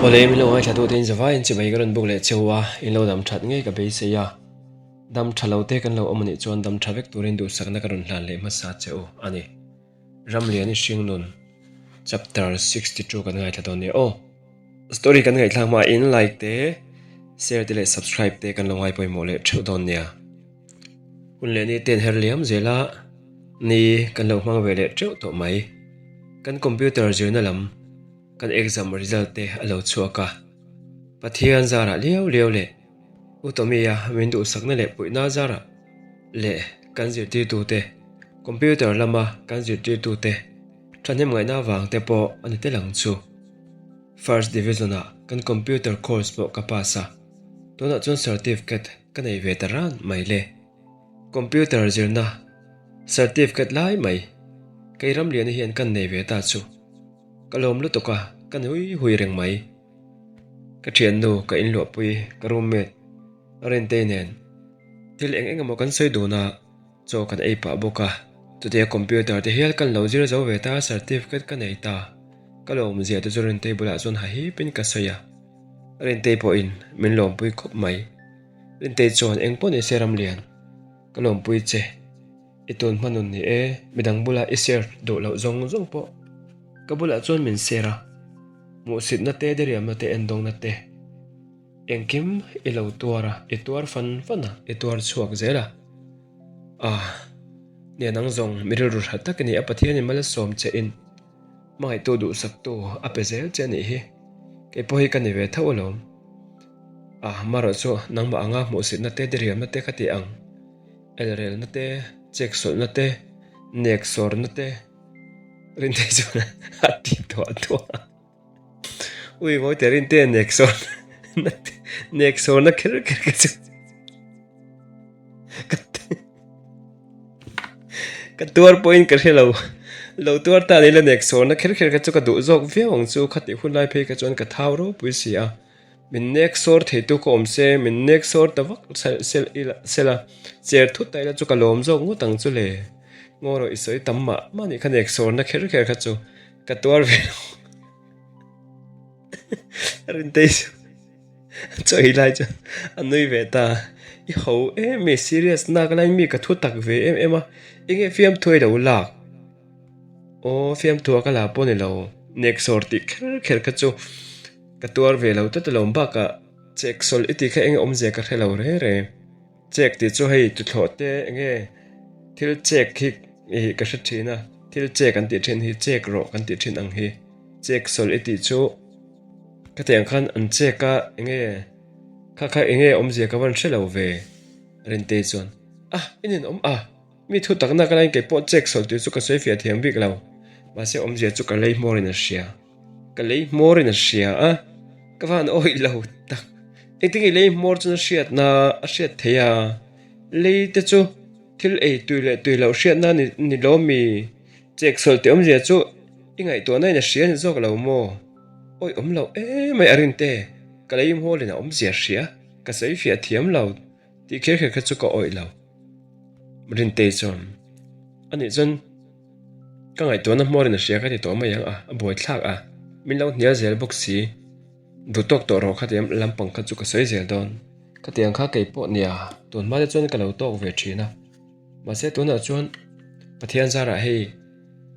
Awle min lo ngaithla tu te in zavai in chibai ka rawn buk leh cheu a, in lo dam that ngei ka beisei a, dam tha lo te kan lo awm anih chuan dam tha vek turin duhsakna ka rawn hlan leh hmasa che u a ni. Ramlian i hringnun chapter 62 kan ngaithla dawn nia aw. Story kan ngaihthlak hma in like te, share te leh subscribe te kan lo ngai pawimawh leh theuh dawn nia. Hun leh ni ten her liam zel a, ni kan lo hmang ve leh teuh tawh mai. Kan computer zirna lam kan exam result te a lo chhuak a, Pathian zarah liau liau leh U Tommy-a min duhsakna leh puihna zarah leh kan zirtirtute, computer lama kan zirtirtute thahnem ngaihna avang te pawh a ni tel ang chu. First Division-ah kan computer course pawh ka pass a, tunah chuan certificate ka nei ve ta ran mai le. Computer zirna certificate lai mai kei Ramliana hian kan nei ve ta chu ka lawm lutuk a, ka nui hui reng mai. Ka thiannu ka inluahpui ka roommate Rentei nen thil eng eng emaw kan sawi dun a, chaw kan ei pah bawk a. Chutia computer te hial kan lo zir zo ve ta certificate ka nei ta. Ka lawmzia te chu Rentei bulah chuan hahipin ka sawi a. Rentei pawhin min lawmpui khawp mai. Rintei chuan eng pawh ni se Ramlian, ka lawmpui che. I tun hma nun ni e, midang bula i share duh loh zawng zawng pawh ka bulah chuan min share a. Hmuhsitna te, diriamna te, endawngna te engkim i lo tuar a, i tuar fan fan a, i tuar chhuak zel a. Ah, nia nang zawng mi rilru hrat tak i ni a, Pathianin malsawm che in Hmangaihtu duhsaktu a pe zel che a nih hi. Kei pawh hi ka ni ve tho alawm. Ah, marawh chu nangmah anga hmuhsitna te, diriamna te ka ti ang. Elrelna te, cheksawlhna te, neksawrna te, Rinte chuan a ti tuah tuah a. Ui ngawi teh Rinte neksawrna te, neksawrna kher kher kha chu ka Ka tuar pawhin ka hre lo. Lo tuar ta ni la nek sawrna kher kher kha chu ka duh zawk viau ang chu. Khatih hun lai phei kha chuan ka thau ropui si a. Min nek sawr theitu ka awm se, min nek sawr ta vak se la, cher thut ta ila chu ka lawm zawk ngawt ang chu le. Ngaw rawh i sawi tam mah mah nih kha nek sawrna kher kher kha chu ka tuar ve lo. Rintei chu chawi lai chuan a nui ve ta. I ho em e, serious nak lai mi ka thu tak ve em em a, enge fiamthu i lo lak? Aw fiamthu a ka la pawh ni lo, neksawr tih kher kher kha chu ka tuar ve lo tlat alawm bakah cheksawlh i tih kha enge awmzia ka hre lo re re. Chek tih chu hei tuthlawh te enge thil chek hi ih ka hre thin a, thil chek an tih thin hi chek rawh kan tih thin ang hi, chek sawlh i tih chu khatiang khan an chek a enge kha kha enge awmzia ka van hre lo ve Rintei chuan a i nin awm a mi thu takna ka lain kei pawh chek sawlh tih chu ka sawi fiah thiam bik lo mahse awmzia chu ka lei hmawrin a hria. Ka lei hmawr in a hria a, ka van awih lo tak. Engtin nge lei hmawr chuan a hriatna a hriat theih a? Lei te chu thil ei tui leh tui loh hriatna ni ni lo mi? Cheksawl tih awmzia chu i ngaihtuahna in a hria ni zawk lo maw? Awih awm loh emai a rin te, ka lei hmawr in a awmzia hria, ka sawi fiah thiam lo tih kher kher kha chu ka awih lo. Rintei chuan, Anih chuan Ka ngaihtuahna hmawrin a hria ka ti tawh mai ang a, a buaithlak a, min lo hnial zel bawk si. Duh tawk tawh rawh khatiang lampang kha chu ka sawi zel dawn. Khatiang kha kei pawh nia, tun hma te chuan ka lo tawk ve thin a. Mahse tunah chuan Pathian zarah hei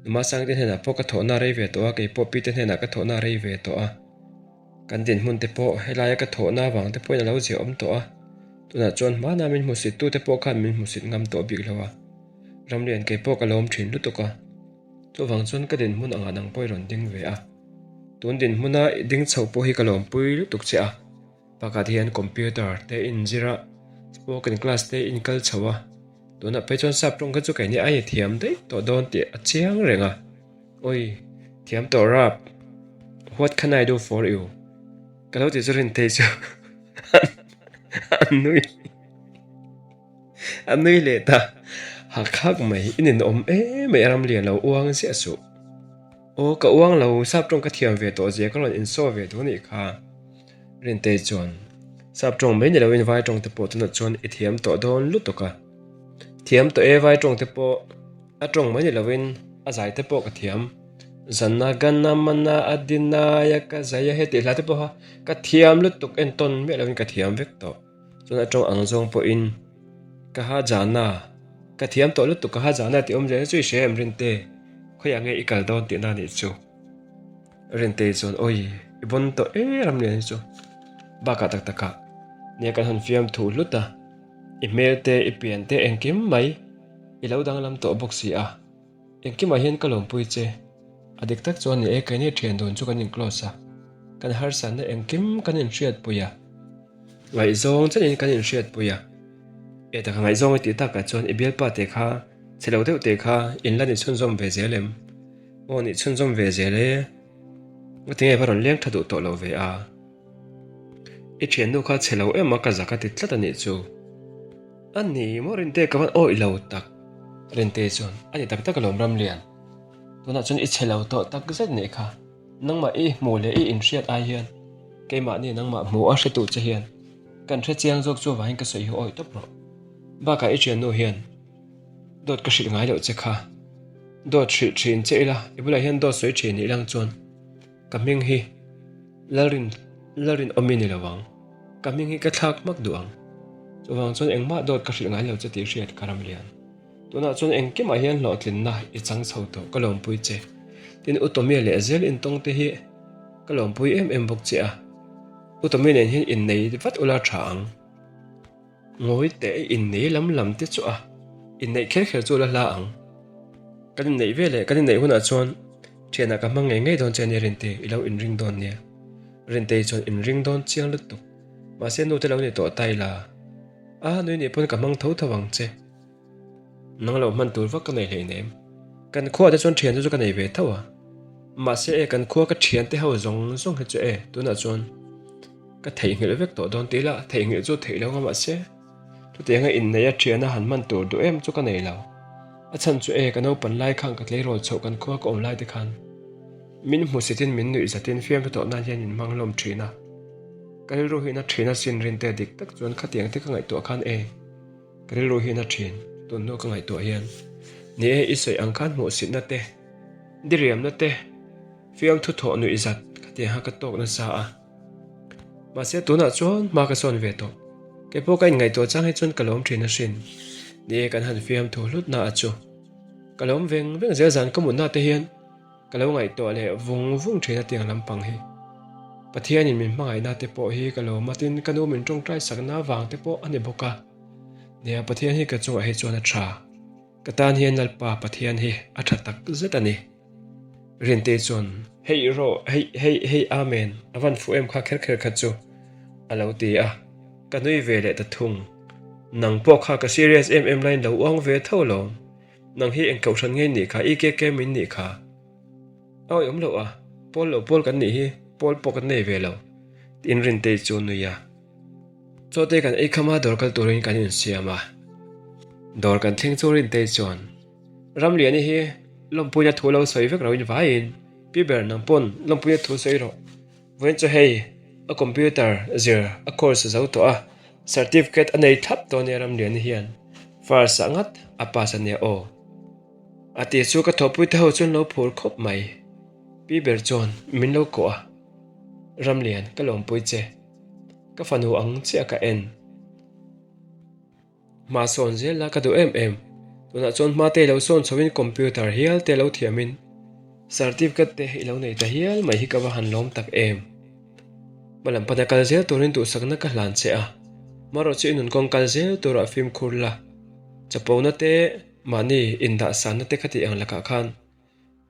Numa Sangte hnenah pawh ka thawhna rei ve tawh a, kei pawh Pite hnenah ka thawhna rei ve tawh a. Kan dinhmun te pawh helaia ka thawhna avang te pawhin a lo ziah awm tawh a, tunah chuan hmana min hmusit tute pawh khan min hmusit ngam tawh bik lo a, Ramlian kei pawh ka lawm thin lutuk a, chuvang chuan ka dinhmun angah nang pawh i rawn ding ve a, tun dinhmuna i ding chhoh pawh hi ka lawmpui lutuk che a, pakhat hian computer te inzir a, spoken class te inkal chho a, tunah phei chuan sap tawng kha chu keini ai thiam daih tawh dawn tih a chiang reng a. Oi, thiam tawh rap. What can I do for you? Ka lo ti chu rin thei chu a nui a nui leh ta hak hak mai i nin awm em mai a ram lian lo uang ziah suh. Aw ka uang lo sap tawng ka thiam ve tawh zia ka rawn insaw ve duh anih kha. Rintei chuan sap tawng mai ni loin vai tawng te pawh tunah chuan i thiam tawh dawn lutuk a. Thiam tawh e vai tawng te pawh. A tawng mai ni lovin a zai te pawh ka thiam. Jana Gana Mana Adhinayaka Jaya He tih hla te pawha ka thiam lutuk entawn miah lovin ka thiam vek tawh. Chuan a tawng ang zawng pawhin ka ha jana ka thiam tawh lutuk ka ha jana tih awm zel chu i hre em Rinte khawiah nge i kal dawn tihna anih chu. Rintei chuan awi i bawn tawh e Ramlian hi chu bakah tak takah nia kan han fiam thu hlut a i hmel te i pian te engkim mai i lo danglam tawh bawk si a. Engkimah hian ka lawmpui che. A dik tak chuan ni e, keini thian dun chu kan in close a, kan harsatna engkim kan inhriatpui a, ngaihzawng chenin kan inhriatpui a. E taka ngaihzawng i tih takah chuan i bialpa te kha chhe lo deuh te kha in la ni chhunzawm ve zel em? Aw ni chhunzawm ve zel e. Ngatinge va rawn leng tha duh tawh lo ve a? I thiannu kha chhe lo em a ka zak a ti tlat a nih chu. A ni maw Rinte ka van awih lo tak. Rinte chuan a ni tak tak alawm Ramlian. Tunah chuan i chhe lo tawh tak zet nih kha. Nangmah i hmuh leh i inhriat ai hian keimahni nangmah hmuh a hretu che hian kan hre chiang zawk chu avangin ka sawi hi awih tawp rawh. Bakah i thiannu hian dawt ka hrilh ngai loh che kha. Dawt hrilh thin che ila i bulah hian dawt sawi thin nih lang chuan ka hming hi Lalrin Lalrinawmi ni lo ang. Ka hming hi ka thlak hmak duh ang. Chuvang chuan engmah dawt ka hrilh ngai lo che tih hriat ka ram lian. Tunah chuan engkimah hian hlawhtlinna i chang chho tawh ka lawmpui che. Tin U Tomia leh zel intawng te hi ka lawmpui em em bawk che a. U Tomia nen hian innei vat ula tha ang. Ngawi teh i innei lam lam te chu a inneih kher kher chu la hla ang. Kan inneih ve leh kan inneih hunah chuan thianah ka hmang ngei ngei dawn che ania Rinte i lo inring dawn nia. Rintei chuan inring dawn chiang lutuk. Mahse nu te lo ni tawh ta ila. A nui nih pawn ka hmang tho tho ang che. Nang lo hman tur vak ka nei hleinem. Kan khuaah te chuan thian chu chu ka nei ve tho a. Mahse e kan khua ka thian te ho zawng zawng hi chu e tunah chuan ka theihnghilh vek tawh dawn tih ila theihnghilh chu theih lo nga mahse chutianga inneih a thiana han hman tur duh em chu ka nei lo. A chhan chu e ka naupan lai khan ka tleirawl chhoh kan khua ka awm lai te khan min hmusitin min nuih zatin fiamthu tawh nan hian min hmang hlawm thin a. Ka rilru hi na thin a sin rinte dik tak chuan khatiang te ka ngaihtuah khan e. Ka rilru hian a thin, tun hnu ka ngaihtuah hian. Ni e, i sawi ang khan hmuhsitna te, diriamna te, fiamthu thawh nuih zat ka ti ang kha ka tawk nasa a. Mahse tunah chuan hma ka sawn ve tawh. Kei pawh ka inngaihtuah chang hi chuan ka lawm thin a hrin. Ni e, kan han fiamthu hlutna a chu. Ka lawm veng veng zel zan ka mutna te hian ka lo ngaihtuah leh vung vung thin a tiang lampang hi. Pathianin min hmangaihna te pawh hi ka lawm a, tin ka nu min tawngtai sakna avang te pawh a ni bawk a. Nia, Pathian hi ka chungah hi chuan a tha. Ka tan hian Lalpa Pathian hi a tha tak zet a ni. Rintei chuan, Hei rawh, hei, hei, hei, Amen, a van fuh em kha kher kher kha chu, a lo ti a. Ka nui ve leh ta thung. Nang pawh kha ka serious em em laiin lo uang ve tho lawm. Nang hi eng kohhran ngei nih kha, EKK min nih kha. A awih awm loh a, pawl lo pawl kan nih hi, pawl pawh kan nei ve lo, tiin Rintei chu a nui a. Chaw te kan ei kham a, dawr kal turin kan insiam a. Dawr kan thleng chu Rintei chuan, Ramliani hi lawmpuina thu lo sawi vek loin vaiin, Pi ber nang pawn lawmpuina thu sawi rawh. Vawiin chu hei a computer zir a course a zo tawh a, certificate a nei thlap tawh ania Ramliani hian first ah ngat a pass ania aw. A ti chu ka thawhpui te ho chuan lo phur khawp mai. Pi ber chuan min lo kawh a, Ramlian ka lawmpui che. Ka fanu ang chiah ka en. Hma sawn zel la ka duh em em. Tunah chuan hma te lo sawn chhoin computer hial te lo thiamin certificate te i lo nei ta hial mai hi ka va han lawm tak em. Hma lam pana kal zel turin duhsakna ka hlan che a. Marawh chu i nun kawng kal zel turah fimkhur la. Chapona te mahni indahsanna te kha tih ang lakah khan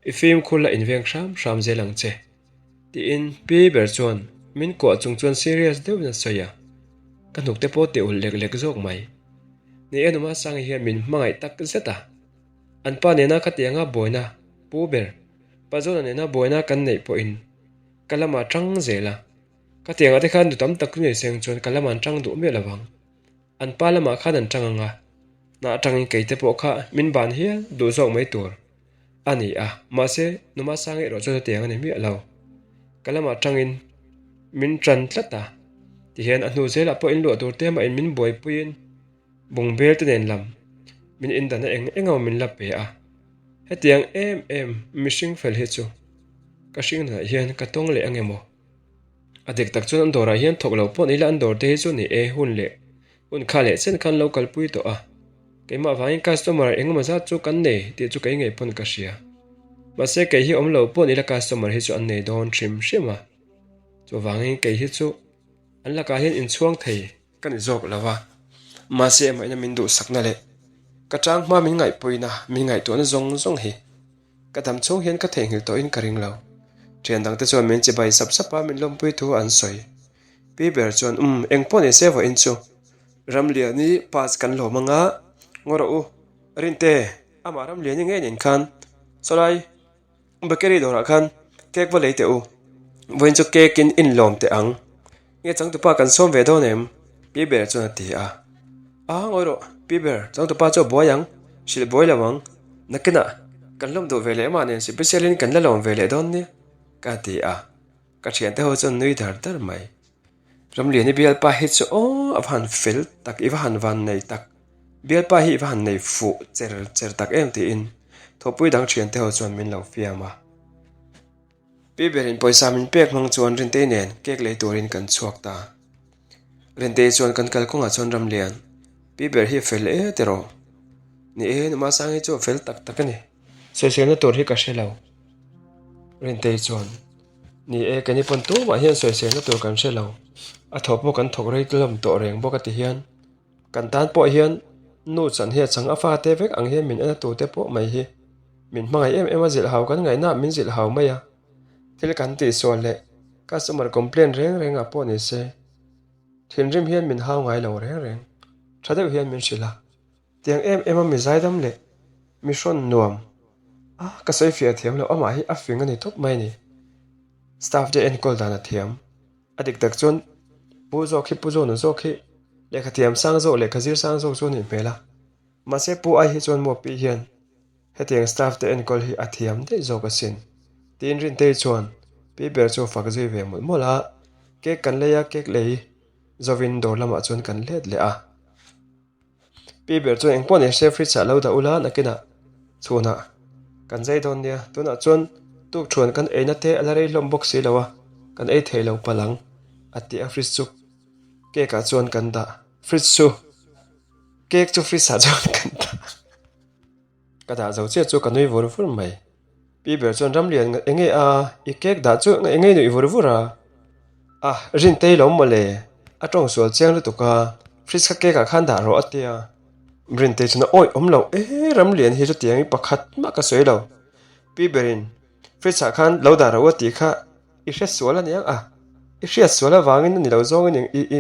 I fimkhur la inveng hram hram zel ang che, tiin pi ber chuan min kuah chung chuan serious deuhin a sawi a, ka hnuk te pawh ti ulh lek lek zawk mai. Ni e Numa Sangi hian min hmangaih tak zet a, an pa nena khatianga buaina pu ber Pazawna nena buaina kan neih pawhin ka lamah tang zel a, khatiangah te khan du tam tak chu nei seng chuan ka lamah an tang duh miah lovang. An pa lamah khan an tang ang a, hnah atangin keite pawh kha min ban hial duh zawk mai tur a ni a, mahse Numa Sangi erawh chuan hetiang a ni miah lo. Ka lamah tangin min tan tlat a, tihian a hnu zelah pawh inluah tur te mahin min buaipuiin bungbel te nen lam min indana eng eng emaw min la pe a, hetiang em em mihring fel hi chu. Ka hringnah hian ka tawng leh ang emaw? A dik tak chuan an dawrah hian thawk lo pawh ni ila an dawr te hi chu ni e, hun leh hun kha leh chen khan lo kalpui tawh a. Keimah vangin customer engemaw zat chu kan nei tih chu kei ngei pawn ka hria. Mahse kei hi awm lo pawh ni ila customer hi chu an nei dawn hrim hrim a. Chuvangin kei hi chu an lakah hian inchhuang thei ka ni zawk lo a. Mahse amahina min duhsakna leh ka tang hma min ngaihpuina, min ngaihtuahna zawng zawng hi Ka dam chhung hian ka theihnghilh tawhin ka ring lo. Thian dangte chuan min chibai sap sap a, min lawmpui thu an sawi. Pi ber chuan, Umm, eng pawh ni se vawiin chu. Ramliani pass kan lawm anga, ngaw rawh u. Rinte, amah Ramliani ngei nen khan sawlai bakery dawrah khan cake va lei teh u. Vawiin chu cake in inlawm teh ang. Nge changtupa kan sawm ve dawn em? Pi ber chuan a ti a. A ngawi rawh, Pi ber, changtupa chu a buai ang, hrilh buai lo ang. Nakinah, kan hlawm duh ve leh mah nen special in kan la lawm ve leh dawn nia, ka ti a. Ka thiante ho chuan nui dar dar mai. Ramliani bialpa hi chu aw a va han fel tak, i va han van nei tak, bialpa hi i va han nei fuh cher cher tak em tiin thawhpui dang thiante ho chuan min lo fiam a. Pi berin pawisa min pek hmang chuan Rintei nen cake lei turin kan chhuak ta. Rintei chuan kan kal kawngah chuan Ramlian, Pi ber hi a fel e tiraw? Ni e, numa sang hi chu a fel tak tak a ni. Sawiselna tur hi ka hre lo. Rintei chuan, Ni e, keini pawn tumah hian sawiselna tur kan hre lo. A thawh pawh kan thawk rei tlawm tawh reng bawk a ti hian kan tan pawh hian nu chan hi a chang a fate vek ang hian min en a tute pawh mai hi. Min hmangaih em em a zilh hau kan ngaihna min zilh hau mai a, thil kan tihsual leh customer complain reng reng ah pawh ni se thinrim hian min hau ngai lo reng reng, tha deuh hian min hrilh a, tiang em em a mi zaidam leh mi hrawn nuam a ka sawi fiah thiam loh amah hi a fing a ni tawp mai a ni, staff te enkawl dan a thiam, a dik tak chuan pu zawk hi pu zawna zawk hi lehkha thiam sang zawk lehkha zir sang zawk chu a nih hmel a. Mahse Pu Ai hi chuan Muapi hian hetiang staff te enkawl hi a thiam daih zawk asin. Tiin Rintei chuan Pi ber chu fak zui ve mawlh mawlh a, cake kan lei a, cake lei zovin dawr lamah chuan kan let leh a. Pi ber chuan engpawh nei se fridge ah lo dah ula nakinah chhunah kan zai dawn nia, tunah chuan tukthuan kan eina te a la rei hlawm bawk si lo a, kan ei thei lo palh ang a ti a fridge chu cake ah chuan kan dah fridge chu. Cake chu fridge ah chuan kan dah ka dah zo chiah chu ka nui vur vur mai. Pi ber chuan Ramlian eng nge a i cake dah chu eng nge nui vur vur a? A Rintei lo mawle a tawng sual chiang lutuk a fridge kha cake ah khan dah rawh a tia. Rintei chuan a awih awm loh e Ramlian hi chutiang i pakhat mah ka sawi lo. Pi berin fridge ah khan lo dah rawh u a tih kha i hre sual a niang a i hriat sual avangin a ni lo zawngin i i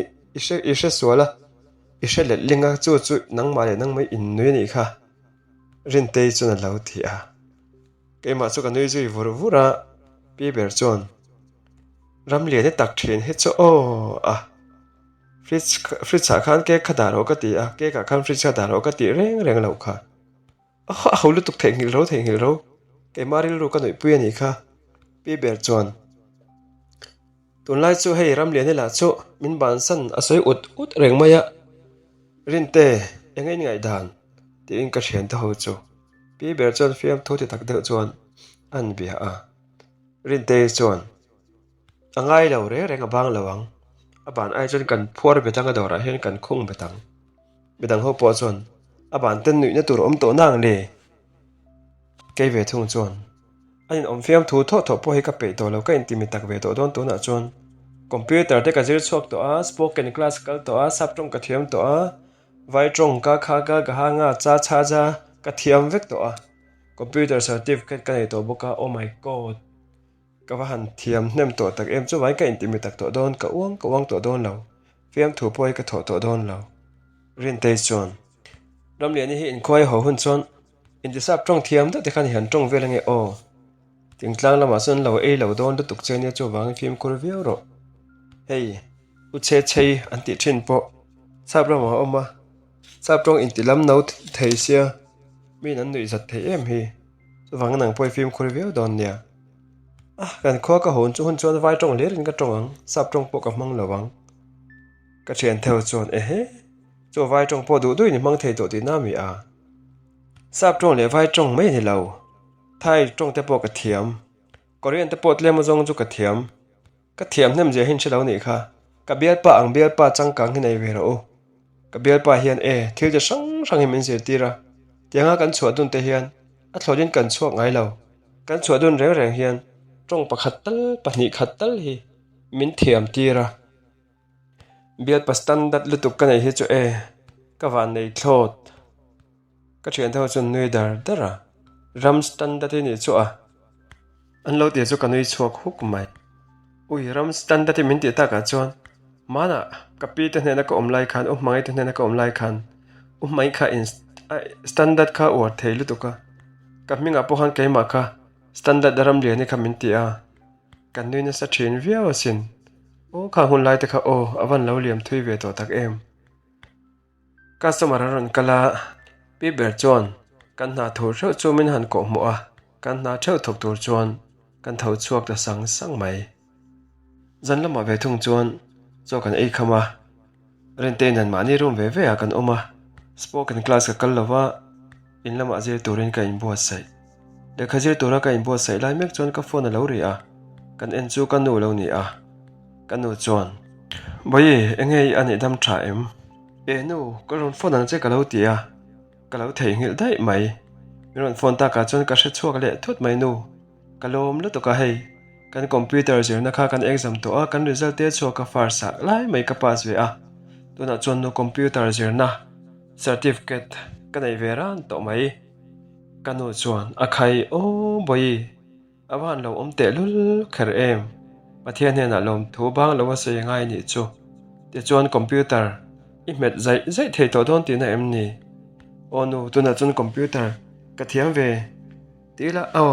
i hre sual a. I hre let ling a, chu chu nangmah leh nangmah in nui a nih kha, Rintei chuan a lo ti a. Keimah chu ka nui zui vur vur a, Pi ber chuan Ramlian i tak thin hi chu aw a, fridge fridge ah khan cake kha dah rawh ka ti a, cake ah khan fridge kha dah rawh ka tih reng reng loh kha. A ho lutuk theihnghilh ro theihnghilh ro, keimah rilru ka nuihpui a nih kha, Pi ber chuan. Tunlai chu hei Ramliani lah chu min bansan a sawi ut ut reng mai a, Rinte, eng a inngaihdan? tiin ka thiante ho chu Pi ber chuan fiamthu ti tak deuh chuan a han bia a. Rintei chuan, A ngai lo reng reng a bang lo ang, a ban ai chuan kan phuar bet ang a dawrah hian kan khung bet ang. Midang ho pawh chuan a ban ten nuihna tur awm tawh nang le? Kei ve thung chuan a inawm fiam thu thawh thawh pawh hi ka peih tawh lo, ka intimi tak ve tawh dawn tunah chuan computer te ka zir chhuak tawh a, spoken class ka kal tawh a, sap tawng ka thiam tawh a, vai tawng ka kha ka ka ha nga cha chha ja ka thiam vek tawh a, computer certificate ka nei tawh bawk a, oh my god! Ka va han thiam hnem tawh tak em, chuvangin ka intimi tak tawh dawn, ka uang ka uang tawh dawn lo, fiamthu pawh hi ka thawh tawh dawn lo. Rintei chuan Ramliani hi inkhuai haw hun chuan Intisap tawng thiam deuh te khan i han tawng vel ange aw. Thingtlang lamah chuan lo ei lo dawn lutuk che nia chuvangin fimkhur viau rawh. Hei, u chhe chhei an tih thin pawh sap ramah a awm a, sap tawng inti lam no thei sia miin an nuih zat thei em hi. Chuvangin nang pawh i fimkhur viau dawn nia. A, kan khua ka hawn chu hun chuan vai tawng hlir in ka tawng ang, sap tawng pawh ka hmang lo ang. Ka thian theu chuan ehe, chu vai tawng pawh duh duhin i hmang thei tawh tihna mi a? Sap tawng leh vai tawng mai a ni lo, Thai tawng te pawh ka thiam. Korean te pawh tlem azawng chu ka thiam. Ka thiam hnem zia hi in hre lo nih kha. Ka bialpa ang bialpa changkang hi nei ve rawh u. Ka bialpa hian e, thil chi hrang hrang hi min zirtir a. Tianga kan chhuah dun te hian a thlawhin kan chhuak ngai lo. Kan chhuah dun reng reng hian tawng pakhat tal pahnih khat tal hi min thiam tir a. Bialpa standard lutuk ka nei hi chu e, ka van nei thlawt. Ka thiante ho chuan nui dar dar a, ram standard hi nih chu a. An lo tih chu ka nui chhuak huk mai. Ui, ram standard hi min tih takah chuan hmanah ka pi te hnena ka awm lai khan, u hmangaih te hnena ka awm lai khan u hmangaih kha in standard kha uar thei lutuk a. Ka hmingah pawh khan keimah kha standard Ramliani kha min ti a. Kan nui nasa thin viau asin. Aw kha hun lai te kha aw a van lo liam thui ve tawh tak em. Customer a rawn kal a, pi ber chuan kan hna thur theuh chu min han kawh hmuh a, kan hna theuh thawk tur chuan kan tho chhuak ta sang sang mai. Zan lamah ve thung chuan chaw kan ei kham a, Rentei nen mahni room ve ve ah kan awm a, spoken class ka kal lo va, in lamah zir turin ka inbuatsaih. Lehkha zir tura ka inbuatsaih lai mek chuan ka phone a lo ri a, kan en chu ka nu lo ni a. Ka nu chuan, Bawihi, enge i a nih dam tha em? E nu, ka rawn phone ang che ka lo ti a, ka lo theihnghilh daih mai. Min rawn phone takah chuan ka hre chhuak leh thut mai nu. Ka lawm lutuk a hei, kan computer zirna kha kan exam tawh a, kan result te chhuak ka first ah lai mai ka pass ve a, tunah chuan nu computer zirna certificate ka nei ve ran tawh mai. Ka nu chuan a khai aw bawi, a va han lo awm teh lul kher em, Pathian hnenah lawmthu bang lo a sawi ngai nih chu, tichuan computer i hmet zaih zaih thei tawh dawn tihna em ni? Aw nu, tunah chuan computer ka thiam ve. Ti ila aw,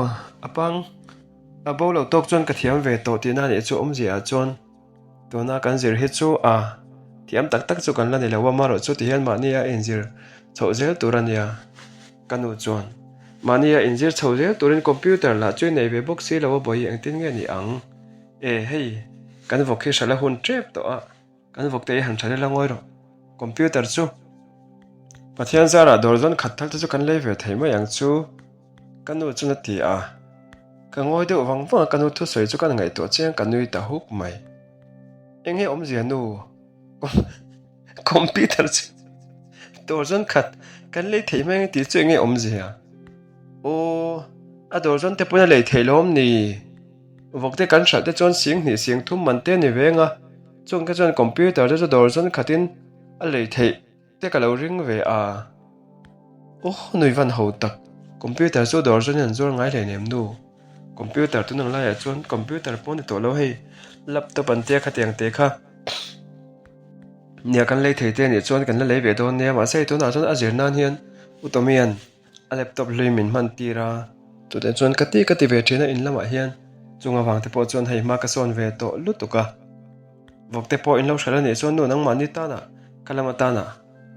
a pang a bo lo tawk chuan ka thiam ve tawh tihna anih chu awmzia ah chuan tuna kan zir hi chu a thiam tak tak chu kan la ni lo a, amaherawh chu tihian mahni a inzir chhoh zel tur a nia ka nu chuan mahni a inzir chho zel turin computer lah chu i nei ve bawk si lo a bawi engtin nge ni ang e hei kan vawk hi hralh a hun tep tawh a. Kan vawkte i han tha lela ngawi rawh. Computer chu Pathian zarah dawr zawn khat thal te chu kan lei ve thei mai ang chu ka nu chuan a ti a. Ka ngawi deuh vang vang a, ka nu thusawi chu kan ngaihtuah chiang ka nui ta huk mai. Eng nge awmzia nu? Computer chu dawr zawn khat kan lei thei mai ang tih chu eng nge awmzia? Aw, a dawr zawn te pawn a lei theih lawm ni? Vawkte kan hralh te chuan sing hnih sing thum man te a ni veng a. Chung te chuan computer te chu dawr zawn khatin a lei theih te ka lo ring ve a. Aw nui van ho tak, computer chu dawr zawnin an zuar ngai hleinem nu. Computer tun ang laiah chuan computer pawh a ni tawh lo hei, laptop an tia khatiang te kha. Nia kan lei thei te anih chuan kan la lei ve dawn nia mahse hei tunah chuan a zir nan hian U Tomian A laptop hlui min hman tir a, chutah chuan ka ti ka ti ve thin a in lamah hian chung avang te pawh chuan hei hma ka sawn ve tawh lutuk a. Vawk te pawh in lo hralh a nih chuan nu nangmahni tanah ka lam atanah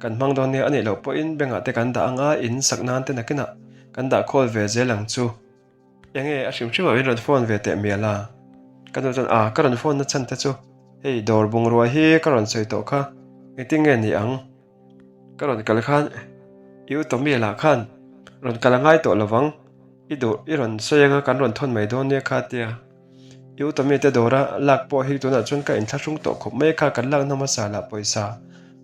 kan hmang dawn nia a nih loh pawhin bank ah te kan dah ang a, in sak nan te nakinah kan dah khawl ve zel ang chu. Enge a hrim hrim ah min rawn phone ve teh mial a, ka nu chuan a ka rawn phone na chhan te chu hei dawr bungrua hi ka rawn sawi tawh kha engtin nge ni ang? Ka rawn kal khan i u Tommy lah khan rawn kal a ngai tawh lovang, i duh i rawn sawi anga kan rawn thawn mai dawn nia kha tia. I u Tommy te dawra lak pawh hi tunah chuan ka inthlahrung tawh khawp mai kha kan lakna hmasa lah pawisa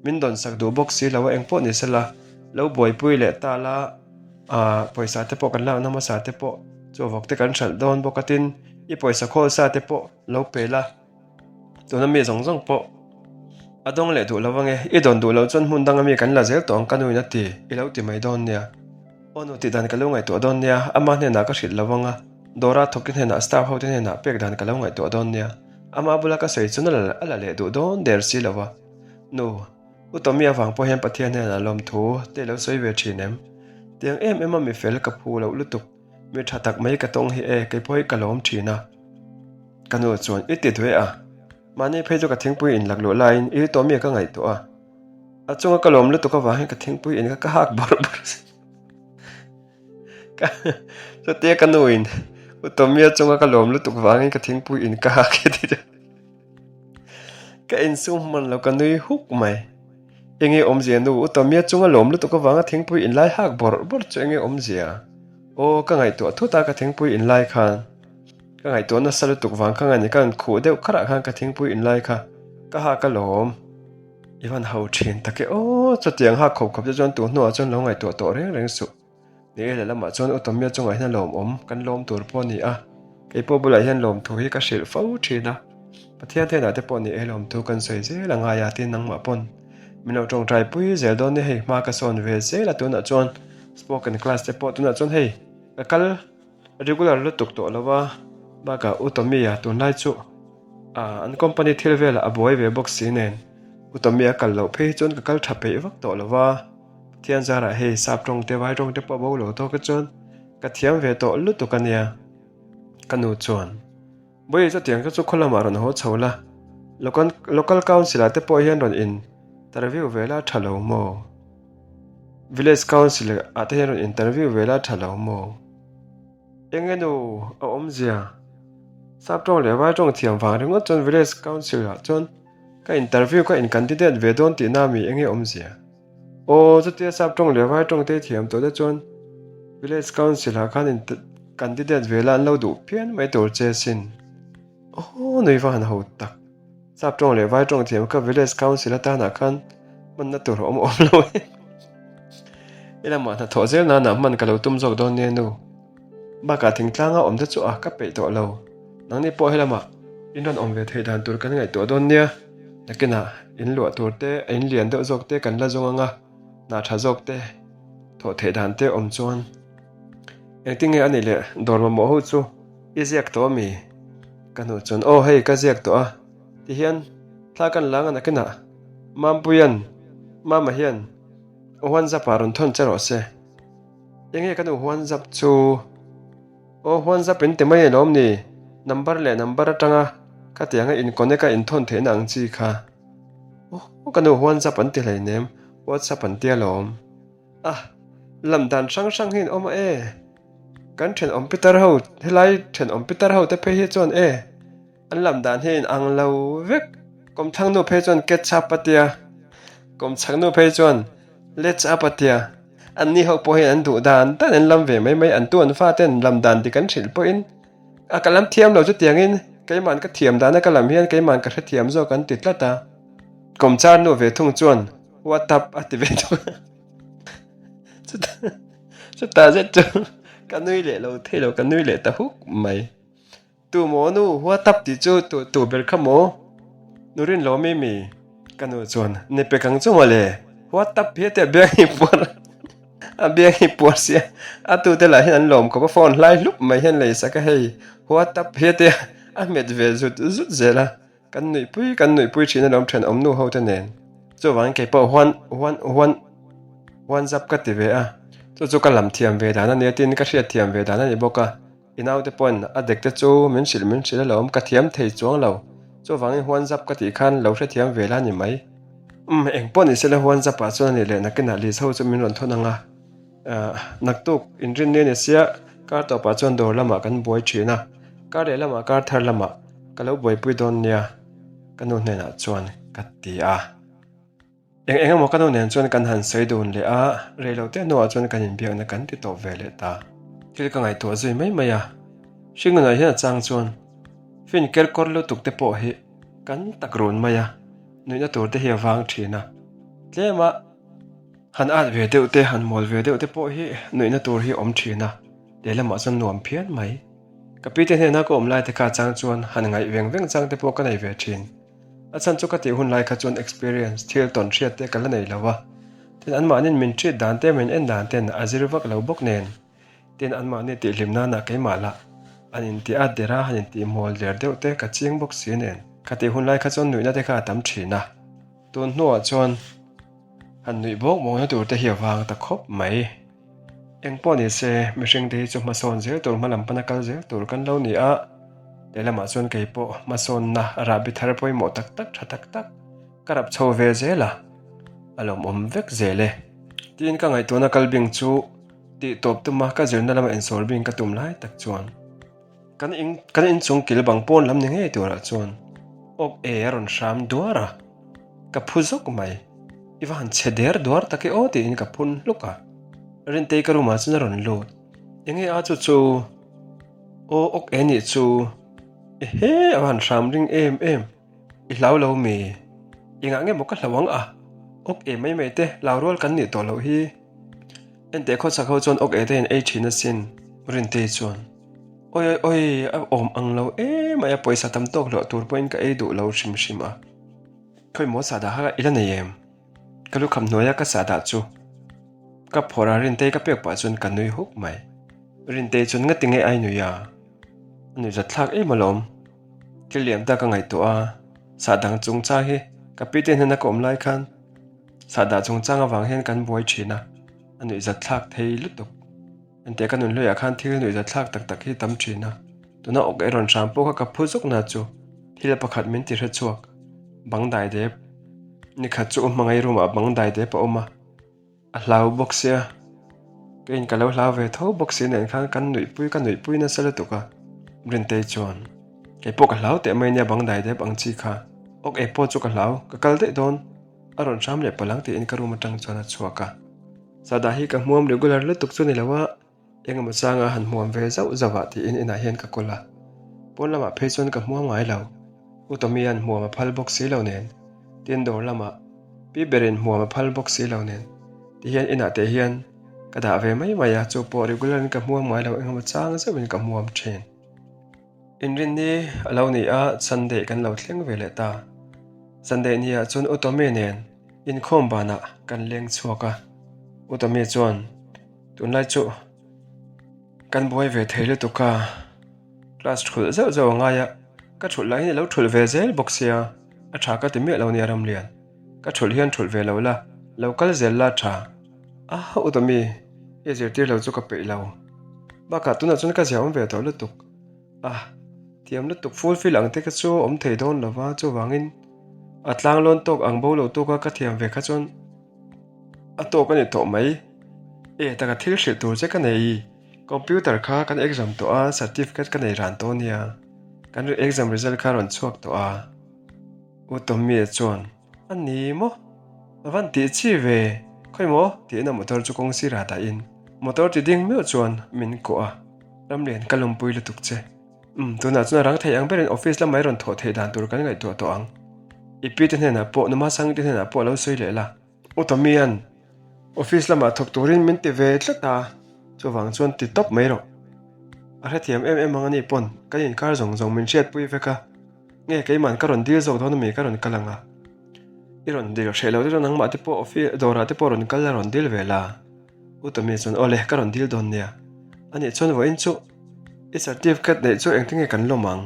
min dawn sak duh bawk si lo a engpawh ni sela lo buaipui leh ta la ah pawisa te pawh kan lakna hmasa te pawh chaw vawk te kan hralh dawn bawk a tin i pawisa khawl sa te pawh lo pe la. Tuna mi zawng zawng pawh a dawng leh duh lo ange, i dawn duh loh chuan hmun danga mi kan la zel tawh ang ka nuin a ti, i lo ti mai dawn nia. Aw nu tih dan ka lo ngaihtuah dawn nia, ama hnenah ka hrilh lo anga, Dora thawkte hnenah staff hote hnenah pek dan ka lo ngaihtuah dawn nia, ama bula ka sawi chuan a la leh duh dawn der si lo a. Nu, U Tommy avang pawh hian Pathian hnenah lawmthu te i lo sawi ve thin em? Tiang em em a mi fel ka phu loh lutuk. Mi tha tak mai ka tawng hi e, kei pawh hi ka lawm thin a. Ka nu chuan i ti dueh a, mahni phei chu ka thingpui in lak luh laiin i tawh mi ka ngaihtuah a. A chunga ka lawm lutuk avang hian ka thingpui in kha ka hak bawrh bawrh a. Ka chutia ka nu in u Tommy a chunga ka lawm lutuk vangin ka thingpui in ka hak e ti chuan ka insum hman lo ka nui huk mai. Enge awmzia nu u Tommy a chunga lawm lutuk avanga thingpui in lai hak bawrh bawrh chu enge awmzia? Aw ka ngaihtuah thut a ka thingpui in lai khan. Ka ngaihtuah nasa lutuk vang kha nge ni ka han khuh deuh kharah khan ka thingpui inlai kha ka hak alawm. I van ho thin tak e aw, chutiang hak khawp khawp te chuan tu hnuah chuan lo ngaihtuah tawh reng reng suh. Ni e lehlamah chuan U Tomia chungah hian a lawmawm, kan lawm tur pawh a ni a, kei pawh bulah hian lawmthu hi ka hrilh fo thin a, Pathian hnenah te pawh ni e lawmthu kan sawi zel a ngai a tin nangmah pawn min lo tawngtai pui zel dawn nia hei hma ka sawn ve zel a tunah chuan spoken class te pawh tunah chuan hei ka kal Regular lutuk tawh lo a, bakah U Tommy-a tunlai chu an company thil velah a buai ve bawk si nen U Tommy-a kal loh phei hi chuan ka kal tha peih vak tawh lo a, Pathian zarah hei sap tawng te vai tawng te pawh bo lo tawk hi chuan ka thiam ve tawh lutuk a nia ka nu chuan. Bawihi chutiang te chu khaw lamah rawn haw chho la, local local council ah te pawh hian rawn interview ve la tha lo maw? Village council ah te hian rawn interview ve la tha lo maw? Eng enu a awmzia? Sap tawng leh vai tawng thiam vang ringawt chuan village council ah chuan ka interview ka in candidate ve dawn tihna mi eng nge awmzia? Aw chutia sap tawng leh vai tawng te thiam tawh te chuan village council ah khan in candidate ve la an lo duh phian mai tur che sin. Aw nui va han ho tak. Sap tawng leh vai tawng thiam kha village council atanah khan hmanna tur a awm awm lo e. I lamah hnathawh zel nana hman ka lo tum zawk dawn nia nu. Bakah thingtlanga awm te chu a ka peih tawh lo. Nangni pawh helamah in rawn awm ve theih dan tur kan ngaihtuah dawn nia. Nakinah in luah tur te, a in lian deuh zawk te kan la zawng anga hna tha zawk te thawh theih dan te awm chuan engtin nge a nih leh dawr mamawh ho chu i ziak tawh ami? Ka hnuh chuan aw hei ka ziak tawh a tihian thla kan lang a nakinah Mampuia'n Mama hian WhatsApp ah rawn thawn che rawh se. Enge ka nu huan zap chu? Aw huan zap in ti mai alawm ni, number leh number atanga khatianga in connect a in thawn theihna ang chi kha. Aw ka nu huan zap an ti hleinem, WhatsApp an ti alawm. Ah, lam dan hrang hrang hi an awm a e. Kan thenawm pitar ho, helai thenawm pitar ho te phei hi chuan e. An lam dan hi a in ang lo vek. Kawmthlang nu phei chuan catch up a tia, kawmchhak nu phei chuan let's up a tia. An ni ho pawh hian an duh dan dan an lam ve mai mai, an tu an fa ten lam dan dik an hrilh pawhin a ka lam thiam lo chutiangin keima'n ka thiam dana ka lam hian keima'n ka hrethiam zawk an ti tlat a. Kawmchar nu ve thung chuan what up a ti ve thung a. Chutah zet chu ka nui leh lo thei lo, ka nui leh ta huk mai. Tu maw nu hua tap tih chu tu tu ber kha maw? Nu rin lo mi mi? Ka nu chuan ni pek ang chu mawle, hua tap hi a tia biang hi puar a biang hi puar sia a tu te lah hian an lawm khawp a phone hlai hlup mai hian lei sak a hei hua tap hi a tia a hmet ve zut zut zel a kan nuihpui kan nuihpui thin alawm thenawm nu ho te nen chuvangin kei pawh huan huan huan huan zap ka ti ve a chu chu ka lam thiam ve dan a nia tin ka hriat thiam ve dan a ni bawk a. I naute pawn a dek te chu min hrilh min hrilh alawm, ka thiam thei chuang lo. Chuvangin huan zap ka tih khan lo hrethiam ve la ni mai. Umm, eng pawh ni sela huan zapah chuan a nih leh nakinah Liz ho chu min rawn thawn ang a. Ahh, naktuk inrinni a ni sia, kar tawpah chuan dawr lamah kan buai thin a, kar leh lamah kar thar lamah ka lo buaipui dawn nia ka nu hnenah chuan ka ti a. Eng eng emaw ka nu nen chuan kan han sawi dun leh a, rei lo te hnuah chuan kan inbiakna kan ti tawp ve leh ta. Thil ka ngaihtuah zui mai mai a, hringnunah hian a chang chuan fin ker kawr lutuk te pawh hi kan tak run mai a, nuihna tur te hi a vang thin a, tlema han at ve deuh te, han mawl ve deuh te pawh hi nuihna tur hi a awm thin a, lehlamah chuan nuam phian mai. Ka pi te hnena ka awm lai te kha a chang chuan han ngaih veng veng chang te pawh ka nei ve thin. A chhan chu ka tih hun lai kha chuan experience, thil tawn hriat te ka la nei lo a. Tin, anmahniin min treat dan te, min en dan ten a zir vak lo bawk nen. Tin, anmahni tihhlim nana keimah lah an intih at der a, han intih mawl der deuh te ka ching bawk si nen. Ka tih hun lai kha chuan nuihna te kha a tam thin a. Tun hnuah chuan han nuih bawk bawkna tur te hi a vang ta khawp mai. Eng pawh ni se, mihring te hi chu hmasawn zel tur hma lam pana kal zel tur kan lo ni a, lehlamah chuan kei pawh hmasawnna rahbi thar pawimawh tak tak tha tak tak ka rap chho ve zel a, a lawmawm vek zel e. Tiin ka ngaihtuahna kal bing chu tih tawp tuma ka zirna lama insawr bing ka tum lai tak chuan kan in kan inchung kil bang pawn lam ni ngei turah chuan awk e a rawn hram duar a. Ka phu zawk mai. I va han chhe der duar tak e aw tiin ka phun hluk a. Rintei ka room ah chuan a rawn lut. Enge a chu chu? Aw ok e nih chu. Ehe a han hram ring em em. I hlau lo mi? Engah nge maw ka hlau ang a? Ok e mai mai te, hlau rual kan nih tawh loh hi. Enteh khawchhak ho chuan ok e te in ei thin asin, Rintei chuan. Oi oi oi, a awm ang lo emai a, pawisa tam tawk hlawh tur pawhin ka ei duh lo hrim hrim a. Khawi maw sahdah kha i la nei em? Ka lukham hnuaia ka sahdah chu ka phawrh a, Rintei ka pek pah chuan ka nui huk mai. Rintei chuan ngati nge ai nui a? A nuihzat thlak em alawm. Thil liam ta ka ngaihtuah a, sahdah chungchang hi ka pi te hnena ka awm lai khan sahdah chungchang avang hian kan buai thin a, a nuihzat thlak thei lutuk. Enteh ka nunhluiah khan thil nuihzat thlak tak tak hi tam thin a, tuna awk ei rawn hram pawh kha ka phu zuk na chu thil pakhat min ti hre chhuak. Bang dai dep. Nikhat chu u hmangaih room ah bang dai dep a awm a, a hlau bawk sia. Keiin ka lo hlau ve tho bawk si nen khan kan nuihpui ka nuihpui nasa lutuk a, Rintei chuan kei pawh ka hlau teh mai nia bang dai dep ang chi kha, awk ei pawh chu ka hlau, ka kal daih dawn a rawn hram leh palang tiin ka room atang chuan a chhuak a. Sada hi ka hmuam regular lutuk chu ni lo a, engemaw changa han hmuam ve zauh zauh ah tiin inah hian ka kawl a. Pawn lamah phei chuan ka hmuam ngai lo. U Tommy'an hmuam a phal bawk si lo nen, tin dawr lamah pi berin hmuam a phal bawk si lo nen ti hian inah te hian ka dah ve mai mai a, chu pawh regular in ka hmuam ngai lo, engemaw chang zeuhin ka hmuam thin. Inrinni a lo ni a, Sunday kan lo thleng ve leh ta. Sunday niah chuan U Tommy nen inkhawm banah kan leng chhuak a. U Tommy chuan, Tunlai chu kan buai ve thei lutuk a, class thulh zeuh zeuh a ngai a, ka thulh lah hian i lo thulh ve zel bawk sia, a tha ka ti miah lo nia Ramlian. Ka thulh hian thulh ve lo la, lo kal zel la tha. A, U Tommy, i zirtir lo chu ka peih lo. Bakah tunah chuan ka zia awm ve tawh lutuk. A, thiam lutuk full fill ang te kha chu awm thei dawn lo va, chuvangin a tlang lawn tawk ang bo lo tawka ka thiam ve kha chuan a tawk a ni tawh mai. E, taka thil hrilh tur che ka nei, computer kha kan exam tawh a, certificate ka nei ran tawh ania, kan exam result kha rawn chhuak tawh a. U Tommy-a chuan. A ni maw? A van tih chi ve, khawi maw? tiin a motor chu kawng sirah dahin motor ti ding meuh chuan min kawh a, Ramlian ka lawmpui lutuk che. Umm, tunah chuan a rang thei ang berin office lamah i rawn thawh theih dan tur kan ngaihtuah tawh ang. I pi te hnenah pawh, Numasang te hnenah pawh lo sawi leh la. U Tommy'an office lamah thawk turin min ti ve tlat a, chuvang chuan ti tawp mai rawh. A hrethiam em em ang a ni pawn kan inkar zawng zawng min hriatpui vek a. Nge keiman ka rawn dil zawk dawn ami ka rawn kal ang a? I rawn dil hreh lo te chuan nangmah te pawh office dawrah te pawh rawn kal la rawn dil ve la. U Tommy chuan awle ka rawn dil dawn nia. Anih chuan vawiin chu i certificate neih chu engtin nge kan lawm ang?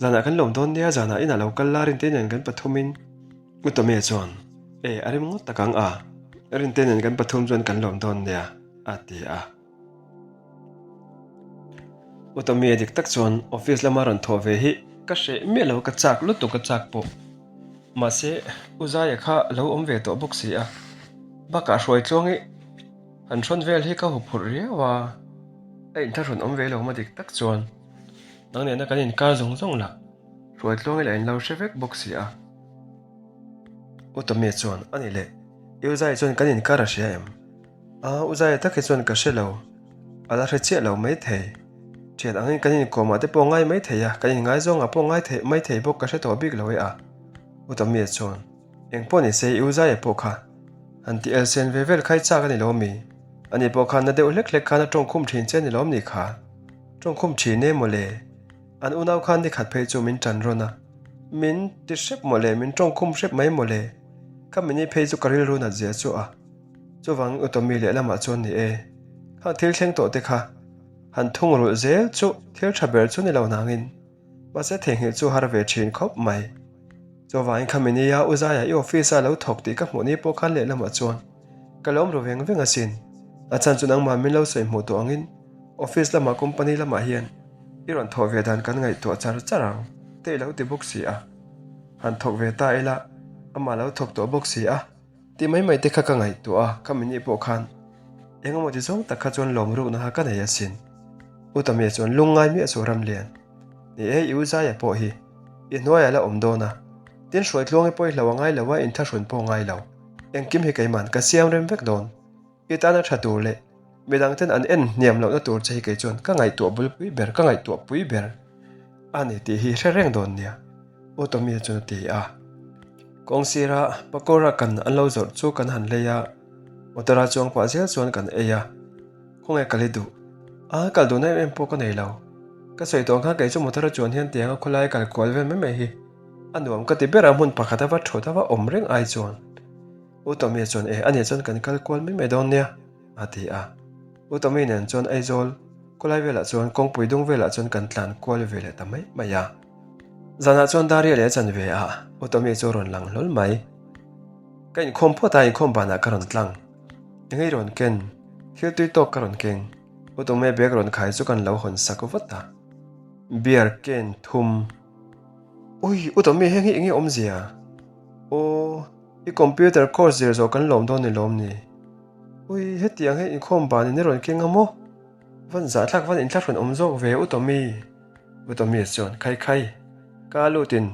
Zanah kan lawm dawn nia zanah inah lo kal la Rintei nen kan pathumin. U Tommy chuan e a rem ngawt tak ang a, Rintei nen kan pathum chuan kan lawm dawn nia a ti a. U Tommy a dik tak chuan office lama rawn thawh ve hi ka hreh miah lo ka chak lutuk ka chak pawh. Mahse U Zaia kha a lo awm ve tawh bawk si a, bakah hruai tluang i han hrawn vel hi ka huphurh riau a, a inthlahrun awm ve lo ma dik tak chuan nang nena kan inkar zawng zawng lah hruai tluang i lah in lo hre vek bawk si a. U Tommy chuan a ni leh, U Zaia chuan kan inkar a hria em? A, u Zaia tak hi chuan ka hre lo. A la hre chiah lo maithei. Thian angin kan inkawmah te pawh ngai maithei a, kan inngaizawngah pawh ngai theih maithei bawk ka hre tawh bik lo e a. U Tommy chuan, Eng pawh ni se i u Zaia pawh kha han ti elsen ve vel khai chak a ni lo mi? Ani pawh khan na deuh hlek hlek khan a tawngkhum thin che a ni lawm ni kha? Tawngkhum thin e mawle. An unau khan nikhat phei chu min tan rawn a. Min ti hrep mawle, min tawngkhum hrep mai mawle. Ka mini phei chu ka rilru nat zia chu a. Chuvang u Tommy lehlamah chuan ni e, khang thil thleng tawh te kha han thungrulh zel chu thil tha ber chu ni lo nangin mahse theihnghilh chu har ve thin khawp mai. Chuvangin kha minia u Zaia i office a lo thawk tih ka hmuh ni pawh khan lehlamah chuan ka lawm ru veng veng asin. A chhan chu nangmah min lo sawi hmuh tawh angin office lamah company lamah hian i rawn thawh ve dan kan ngaihtuah char char ang te i lo ti bawk si a. Han thawk ve ta ila amah lo thawk tawh bawk si a. Tih mai mai te kha ka ngaihtuah a, ka mini pawh khan eng emaw ti zawng tak kha chuan lawm rukna kha ka nei asin. U Tamia chuan lungngai miah chu Ramlian. Ni e, i u Zaia pawh hi i hnuaiah la awm dawn a, tin hruai tluang i pawi hlo a ngai lo a, inthlahrun pawh ngai lo. Engkim hi keiman ka siam rem vek dawn. I tana tha tur leh. Midang ten an en hniam lohna tur che hi kei chuan ka ngaihtuah bulpui ber, ka ngaihtuah pui ber a ni tih hi hre reng dawn nia, U Tommy chuan a ti a. Kawng sira pakora kan an lo zawrh chu kan han lei a, motor a chuang pah zel chuan kan ei a. Khawnge kal i duh? A, kal duhna em em pawh ka nei lo. Ka sawi tawh ang khan kei chu motor a chuan hian tiang a khawlai kal kual vel mai mai hi a nuam ka ti ber a, hmun pakhat a va thawt a va awm reng ai chuan. U Tommy chuan e, ani chuan kan kal kual mai mai dawn nia, a ti a. U Tommy nen chuan Aizawl khawlai velah chuan kawngpui dung velah chuan kan tlan kual ve leh ta mai mai a. Zanah chuan Daria leh a chanve ah U Tommy chu a rawn lang hlawl mai. Ka inkhawm phawt a, inkhawm banah ka rawn tlang. Engei rawn ken, thil tui tawk ka rawn keng. U Tommy bag rawn khai chu kan lo hawn sak vat a. Beer ken thum. Ui, U Tommy heng hi enge awmzia? Aw. I computer course zir zawh kan lawm dawn ni lawm ni? Ui, hetiang hi inkhawm ban in i rawn keng a maw? Van zahthlak van inthlahrun awm zawk ve U Tommy. U Tommy chuan, Khai khai, ka lutin,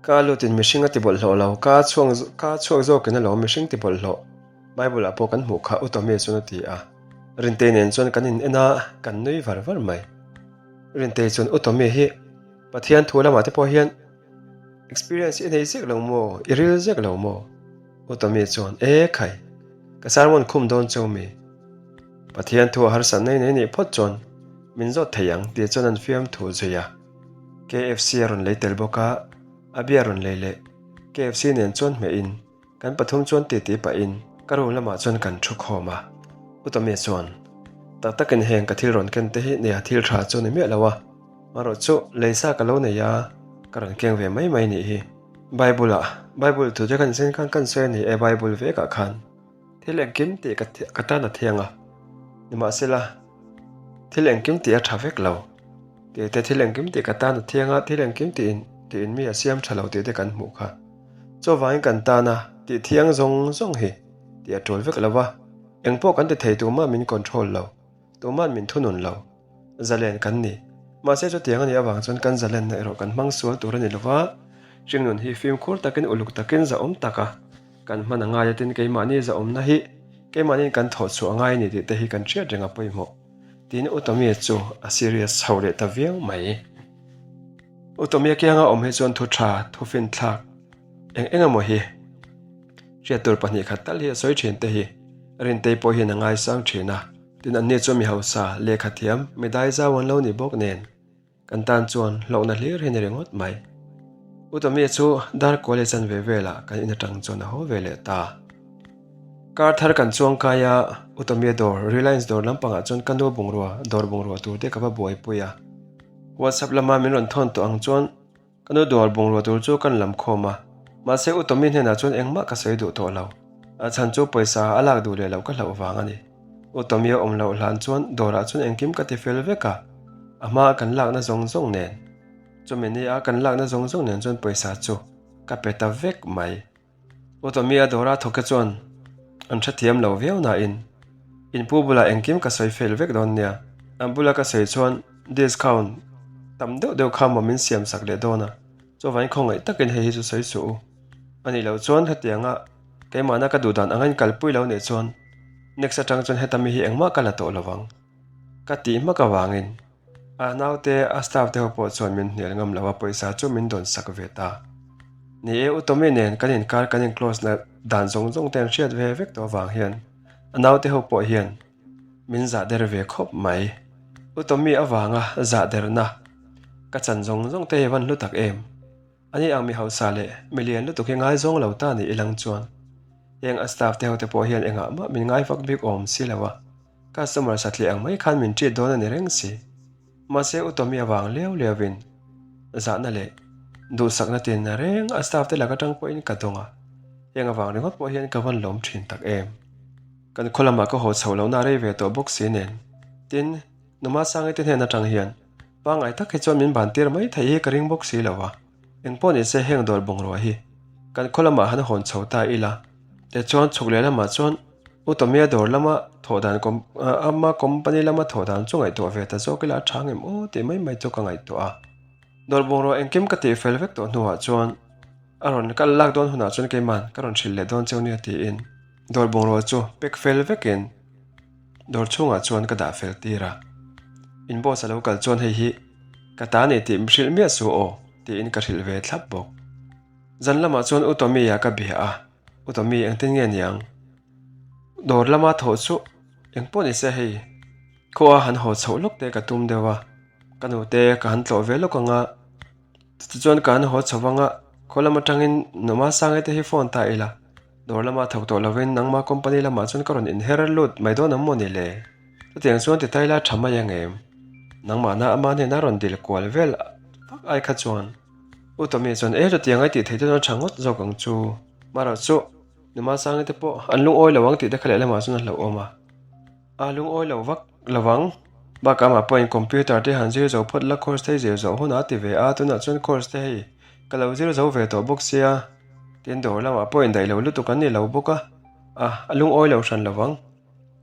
ka lutin mihring a ti bawlhhlawh lo, ka chhuang, ka chhuak zawkin alawm mihring ti bawlhhlawh. Bible ah pawh kan hmuh kha U Tommy chuan a ti a. Rintei nen chuan kan in en a, kan nui var var mai. Rintei chuan U Tommy hi Pathian thu lamah te pawh hian Experience i nei zek lo maw? I ril zek lo maw? U Tommy chuan, E khai, ka sermon khum dawn cheu mi. Pathian thu a harsat nei nei nih phawt chuan min zawt thei ang tih chuan an fiam thu zui a. KFC a rawn lei tel bawk a, a bia rawn lei leh. KFC nen chuan hmeh in Kan pathum chuan titi pahin ka room lamah chuan kan thu khawm a, U Tommy chuan, Tak takin heng ka thil rawn ken te hi nia thil tha chu ni miah lo a, marawh chu leisa ka lo nei a, ka rawn keng ve mai mai nih hi. Bible ah, Bible thu te kan sen khan kan sawi a ni e, Bible vekah khan thil engkim tih ka ka tan a thiang a, nimahsela thil engkim tih a tha vek lo tih te thil engkim tih ka tan a thiang a, thil engkim tiin tiin mi a siam tha lo tih te kan hmuh kha. Chuvangin kan tana tih thiang zawng zawng hi tih a tul vek lo va, engpawh kan ti thei tumah min control lo, tuma'n min thunun lo. Zalen kan ni. Mahse chutiang a nih avang chuan kan zalenna erawh kan hmang sual tur a ni lo va, hringnun hi fimkhur takin uluk takin zahawm taka kan hman a ngai a tin keimahni zahawmna hi keimahniin kan thawh chhuah a ngai a ni tih te hi kan hriat reng a pawimawh tiin U Tommy chu a serious chho leh ta viau mai. U Tommy kianga awm hi chuan thu tha, thu finthlak eng eng emaw hi hriat tur 2 khat tal hi a sawi thin te hi Rintei pawh hian a ngaisang thin a, tin anni chu mi hausa, lehkha thiam, mi daizau an lo ni bawk nen kan tan chuan hlauhna hlir hi ni ringawt mai. U Tommy chu dar kual leh chanve velah kan in atang chuan a haw ve leh ta. Kar thar kan chuang kai a, U Tommy dawr, Reliance dawr lampangah chuan ka nu bungrua, dawr bungrua tur te ka va buaipui a. WhatsApp lama min rawn thawn tawh ang chuan ka nu dawr bungrua tur chu kan lam khawm a, mahse U Tommy hnenah chuan engmah ka sawi duh tawh lo. A chhan chu pawisa a lak duh leh loh ka hlauh vang a ni. U Tommy a awm loh hlan chuan dawrah chuan engkim ka ti fel vek a, a hmaa kan lakna zawng zawng nen, chumi ni a kan lakna zawng zawng nen chuan pawisa chu ka pe ta vek mai. U Tommy a dawra thawk te chuan an hrethiam lo viau nain in pu bulah engkim ka sawi fel vek dawn nia, an bula ka sawi chuan discount tam deuh deuh kha maw min siam sak leh dawn a, chuvangin khawngaih takin hei hi chu sawi suh u. A nih loh chuan hetianga keimahna ka duh dan anga in kalpui lo nih chuan next atang chuan heta mi hi engmah ka la tawh lo vang ka tih hmak avangin A naute, a staff te ho pawh chuan min hnial ngam lo a, pawisa chu min dawn sak ve ta. Ni e, U Tommy nen kan inkar kan in close na dan zawng zawng te an hriat ve vek tawh avang hian a naute ho pawh hian min zah der ve khawp mai. U Tommy avanga zah derna ka chan zawng zawng te hi van hlu tak em. Ani ang mi hausa leh mi lian lutuk hi ngaizawng lo ta ni ilang chuan heng a staff te ho te pawh hian engah mah min ngai vak bik awm si lo a. Customer satliah ang mai khan min treat dawn a ni reng si. Mahse U Tommy avang liau liauin zahna leh duhsakna tin reng a staff te lak atang pawhin ka dawng a, heng avang ringawt pawh hian ka van lawm thin tak em. Kan khaw lamah ka haw chho lohna a rei ve tawh bawk si nen. Tin, Numa Sangi te hnen atang hian pangngai tak hi chuan min ban tir mai theih hi ka ring bawk si lo a. Engpawh ni se heng dawr bungrua hi kan khaw lamah han hawn chho ta ila, tichuan chhuk leh lamah chuan U Tomia dawr lama thawh dan ama company lama thawh dan chu ngaihtuah ve ta zawk ila a tha ngem aw tih mai mai chu ka ngaihtuah a. Dawr bungrua engkim ka tih fel vek tawh hnuah chuan a rawn kal lak dawn hunah chuan keiman ka rawn hrilh leh dawn cheu nia tiin dawr bungrua chu pack fel vekin. Dawr chhungah chuan ka dah fel tir a. In boss a lo kal chuan hei hi ka ta ni tih hrilh miah suh aw tiin ka hrilh ve thlap bawk. Zan lamah chuan U Tommy-a ka bia a, U Tommy engtin nge niang? Dawr lama thawh chu eng pawh ni se hei khua han haw chhoh lawk te ka tum deuh a, ka nute ka han tlawh ve lawk ang a, chutichuan ka han haw chho vang a, khaw lam atangin Numa Sangi te hi phone ta ila. Dawr lama thawk tawh lovin nangma company lamah chuan ka rawn inher lut mai dawn ang maw ni le? Chutiang chuan ti taila tha mai ang em? Nangmahna ama hnena rawn dil kual vel vak ai kha chuan U Tommy chuan e chutiang ai tih theih te chuan a tha ngawt zawk ang chu. Marawh chu Numa Sangi te pawh an lungawi lo ang tih te kha lehlamah chuan a hlauhawm a. A lungawi lo vak lovang. Bakah amah pawhin computer te han zir zo phawt la course te zir zawh hunah a ti ve a, tunah chuan course te hei ka lo zir zo ve tawh bawk sia, tin dawr lamah pawh indaih lo lutuk an ni lo bawk a, a a lungawi lo hran lovang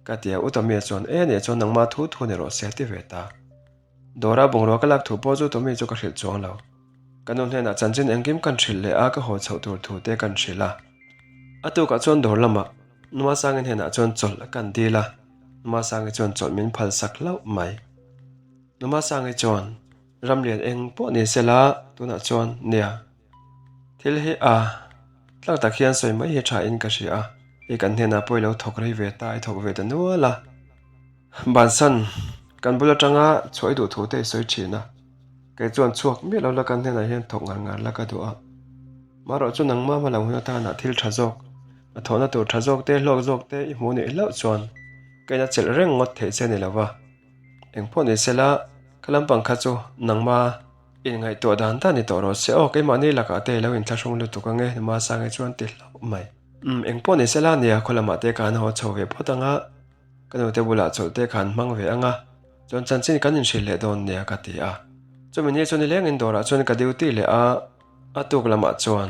ka ti a, Utamia chuan e nia chuan nangmah thu thu ni rawh se a ti ve ta. Dawra bungrua ka lak thu pawh chu Tommy chu ka hrilh chuang lo. Ka nu hnenah chanchin engkim kan hrilh leh a ka haw chhoh tur thu te kan hrilh a. A tukah chuan dawr lamah Numa Sangi hnenah chuan chawlh a kan dil a, Numa Sangi chuan chawlh min phal sak hlauh mai. Numa Sangi chuan, Ramlian eng pawh ni se la, tunah chuan nia. Thil hi a tlang tak hian sawi mai hi tha in ka hria a, hei kan hnenah pawh i lo thawk rei ve ta, i thawk ve ta nual a. Bansan, kan bul atanga chhuah i duh thu te i sawi thin a, kei chuan chhuak miah lo la kan hnenah hian thawk ngar ngar la ka duh a. Marawh chu nangmah hma lo hun atana thil tha zawk, a thawhna tur tha zawk te, hlawk zawk te i hmuh nih hlauh chuan ka ina chelh reng ngawt theih che ni lo va. Engpawh ni sela, ka lampang kha chu nangmah inngaihtuah dan dan ni tawh rawh se aw, keimahni lakah te i lo inthlahrung lutuk ange Numasangi chuan ti hlauh mai. Umm, engpawh ni sela nia, khaw lamah te khan haw chho ve phawt anga, ka nute bulah chawlh te khan hmang ve anga, chuan chanchin kan inhrilh leh dawn nia ka ti a. Chumi ni chu nilengin dawrah chuan ka duty leh a, a tuk lamah chuan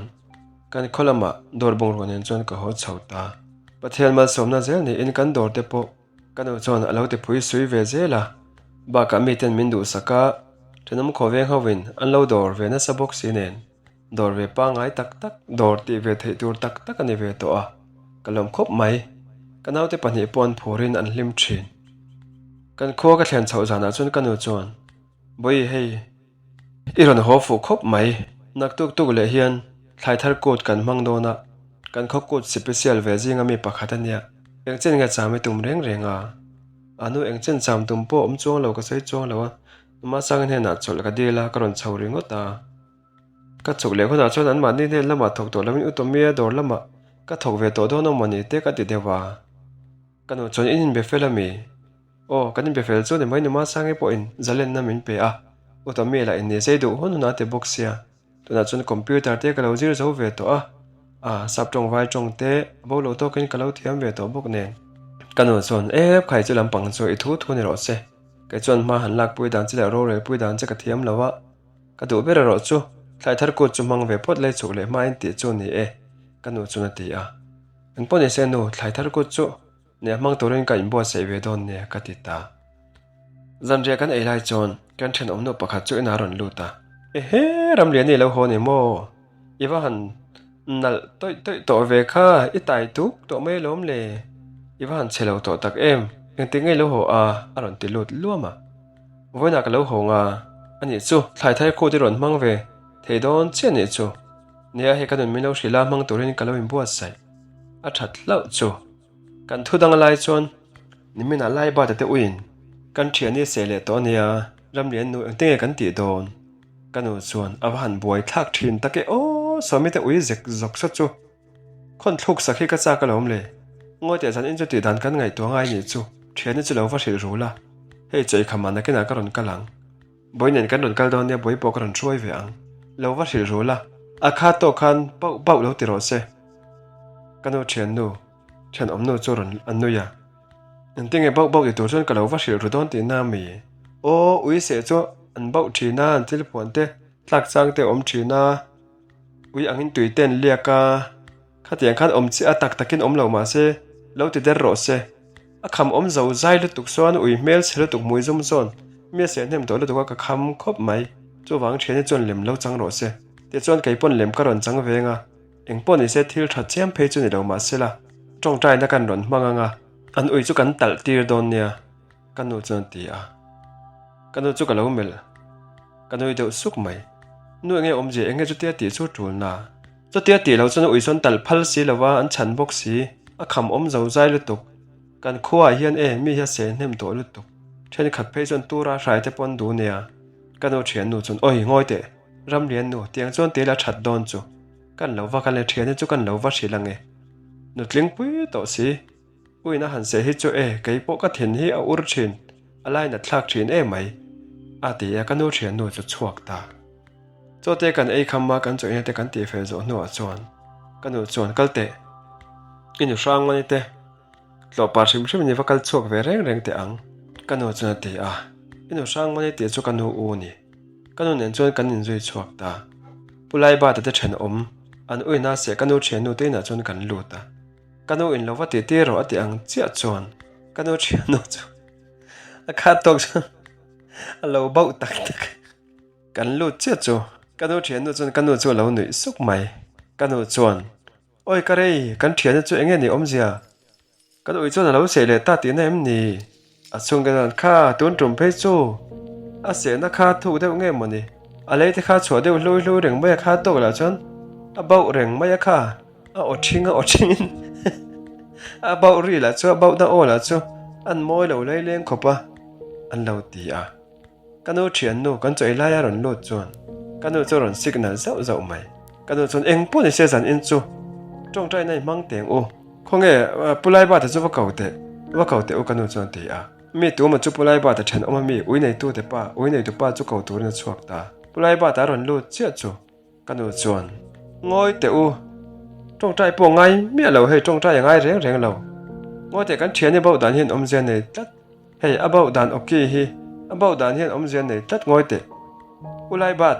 kan khaw lamah dawr bungrua nen chuan ka haw chho ta. Pathian malsawmna zel niin kan dawr te pawh Ka nu chuan a lo ti pui sui ve zel a, bakah miten min duhsak a, thenawm khawveng hovin an lo dawr ve nasa bawk si nen, dawr ve pangngai tak tak, dawr tih ve theih tur tak tak a ni ve tawh a, ka lawm khawp mai. Ka naute pahnih pawh an phurin an hlim thin. Kan khua ka thlen chhoh zanah chuan ka nu chuan, Bawihi hei, I rawn haw fuh khawp mai. Naktuk tuk leh hian thlai thar kut kan hmang dawn a, kan khaw kut sipisial ve zinga mi pakhat a nia. Eng chen nge cham i tum reng reng a? A nu eng chen cham tum pawh awm chuang lo ka sawi chuang lo a, Numasanga hnenah chawlh ka dil a, ka rawn chho ringawt a. Ka chhuk leh hunah chuan anmahni hnen lamah thawk tawh loin U Tommy-a dawr lamah ka thawk ve tawh dawn awm a ni te ka ti deuh a. Ka nu chuan in inbe fel a mi? Aw, kan inbe fel chu ni mai Numa Sangi pawhin zalenna min pe a, U Tommy lah in ni zei duh hun hun a ti bawk sia. Tunah chuan computer te ka lo zir zo ve tawh a, a sap tawng vai tawng te a bo lo tawkin ka lo thiam ve tawh bawk nen. Ka nu chuan, E, khai chu lampang chu i thu thu ni rawh se. Kei chuan hma han lakpui dan che leh rorelpui dan che ka thiam lo a, ka duh ber erawh chu thlai thar kut chu hmang ve phawt lei chhuk leh hmain tih chu ni e, ka nu chuan a ti a. Engpawh ni se nu, thlai thar kut chu Nia hmang turin ka inbuatsaih ve dawn nia ka ti ta. Zanriah kan ei lai chuan kan thenawmnu pakhat chu inah a rawn lut a. Ehe, Ramliani lo haw ni maw? I va han nalh tawih tawih tawh ve kha, i tai tuk tawh mai alawm le. I va han chhe lo tawh tak em, engtik nge lo haw a? a rawn ti lut luam a. Vawiinah ka lo haw nga, anih chu thlai thar khut i rawn hmang ve thei dawn chiah anih chu. Nia hei ka nun min lo hrilh a, hmang turin ka lo inbuatsaih a that hlauh chu. Kan thu dang lai chuan niminah lai bata te uiin kan thian i seh leh tawh ania, Ramlian nu engte nge kan tih dawn? Ka nu chuan a va han buai thlak thin tak e aw, Sawmi te ui zek zawk saw chu khawn thluk sak hi ka chak alawm le, ngawi teh zan in chu tih dan kan ngaihtuah ngai nih chu, thian i chu lo va hrilh rul a, hei chaw i khamah nakinah ka rawn kal ang. Bawi nen kan rawn kal dawn nia, bawi pawh ka rawn hruai ve ang. Lo va hrilh rul a, a kha tawk khan pauh pauh lo ti rawh se. Ka nu thiannu, thianawmnu chu rawn a nui a. Engtinge bauh bauh ti tur chuan ka lo va hrilh ru dawn tihna a mi? Aw, ui seh chu an bauh thin a, an thil phuan te, tlak chang te a awm thin a, ui angin tui te an liak a. Khatiang khan awm chiah a tak takin awm lo mahse lo ti der rawh se. A kham awm zo zai lutuk chuan ui hmel chhe lutuk hmui zum zawn mi a seh hnem tawh lutuk a ka kham khawp mai. Chuvang thian hi chuan lem lo chang rawh se. Tichuan kei pawn lem ka rawn chang veng a, eng pawh ni se thil tha chiam phei chu ni lo mahse la tawngtaina kan rawn hmang ang a. An ui chu kan talh tir dawn nia, ka nu chuan a ti a. Ka nu chu ka lo melh. Ka nui deuh suk mai. Nu enge awmzia enge chutia tih chu tulna. Chutia tih loh chuan ui sawn talh phal si lova an chhan bawk si, a kham awm zo zai lutuk. Kan khuaah hian e mi hi a seh hnem tawh lutuk. Thenkhat phei chuan tura hrai te pawh an duh nia. Ka nu thiannu chuan awi ngawi teh, Ramlian nu, tiang chuan tel a that dawn chu. Kan lo va kan le thian hi chu kan lo va hrilh ange. Nutlingpui tawh si. Uin a han seh hi chu e, kei pawh ka thin hi a ur thin, a lainat thlak thin em mai, a ti a, ka nu thiannu chu chhuak ta. Chaw te kan ei kham a, kan chawihna te kan tih fel zawh hnuah chuan ka nu chuan kal teh, i nu hrang mani te, tlawhpa hrim hrim in i va kal chhuak ve reng reng teh ang, ka nu chuan a ti a, i nu hrang mani tih chu ka nu u ni, ka nu nen chuan kan inzui chhuak ta. Pu Laibata te thenawm an uina seh ka nu thiannu te inah chuan kan lut a. Ka nu in lo va tih tir rawh a ti ang chiah chuan ka nu thiannu chu a khat tawk chuan a lo bauh tak tak. Kan lut chiah chu ka nu thiannu chuan ka nu chu a lo nuih suk mai. Ka nu chuan, Awi ka rei, kan thianna chu enge ni awmzia? Kan ui chuan a lo seh leh ta tihna em ni? A chhungte chuan, Kha, tun tum phei chu a sehna kha thuk deuh nge mawni? A lei te kha chhuah deuh hlui hlui reng mai a kha tawk lah chuan a bauh reng mai a kha. A aw ṭhing a aw ṭhingin a bauh ri lah chu a bauh na aw lah chu an mawi lo lai leng khawp a, an lo ti a. Ka nu ṭhiannu kan chawi laia rawn lut chuan ka nu chu a rawn signal zauh zauh mai. Ka nu chuan eng pawh ni se zan in chu ṭawngṭaina i hmang teng u. Khawnge Pu Laibata chu va ko teh, va ko teh u ka nu chuan a ti a. Mi tuma chu Pu Laibata ṭhenawm a mi ui neitute pa, ui neitu pa chu ko turin a chhuak ta. Pu Laibata a rawn lut chiah chu Ka nu chuan, Ngawi teh u, tawngtai pawh ngai miah lo hei, tawngtai a ngai reng reng lo. Ngawi teh kan thian i bauh dan hian awmzia nei tlat, hei a bauh dan awki hi a bauh dan hian awmzia nei tlat ngawi teh. U Laibat,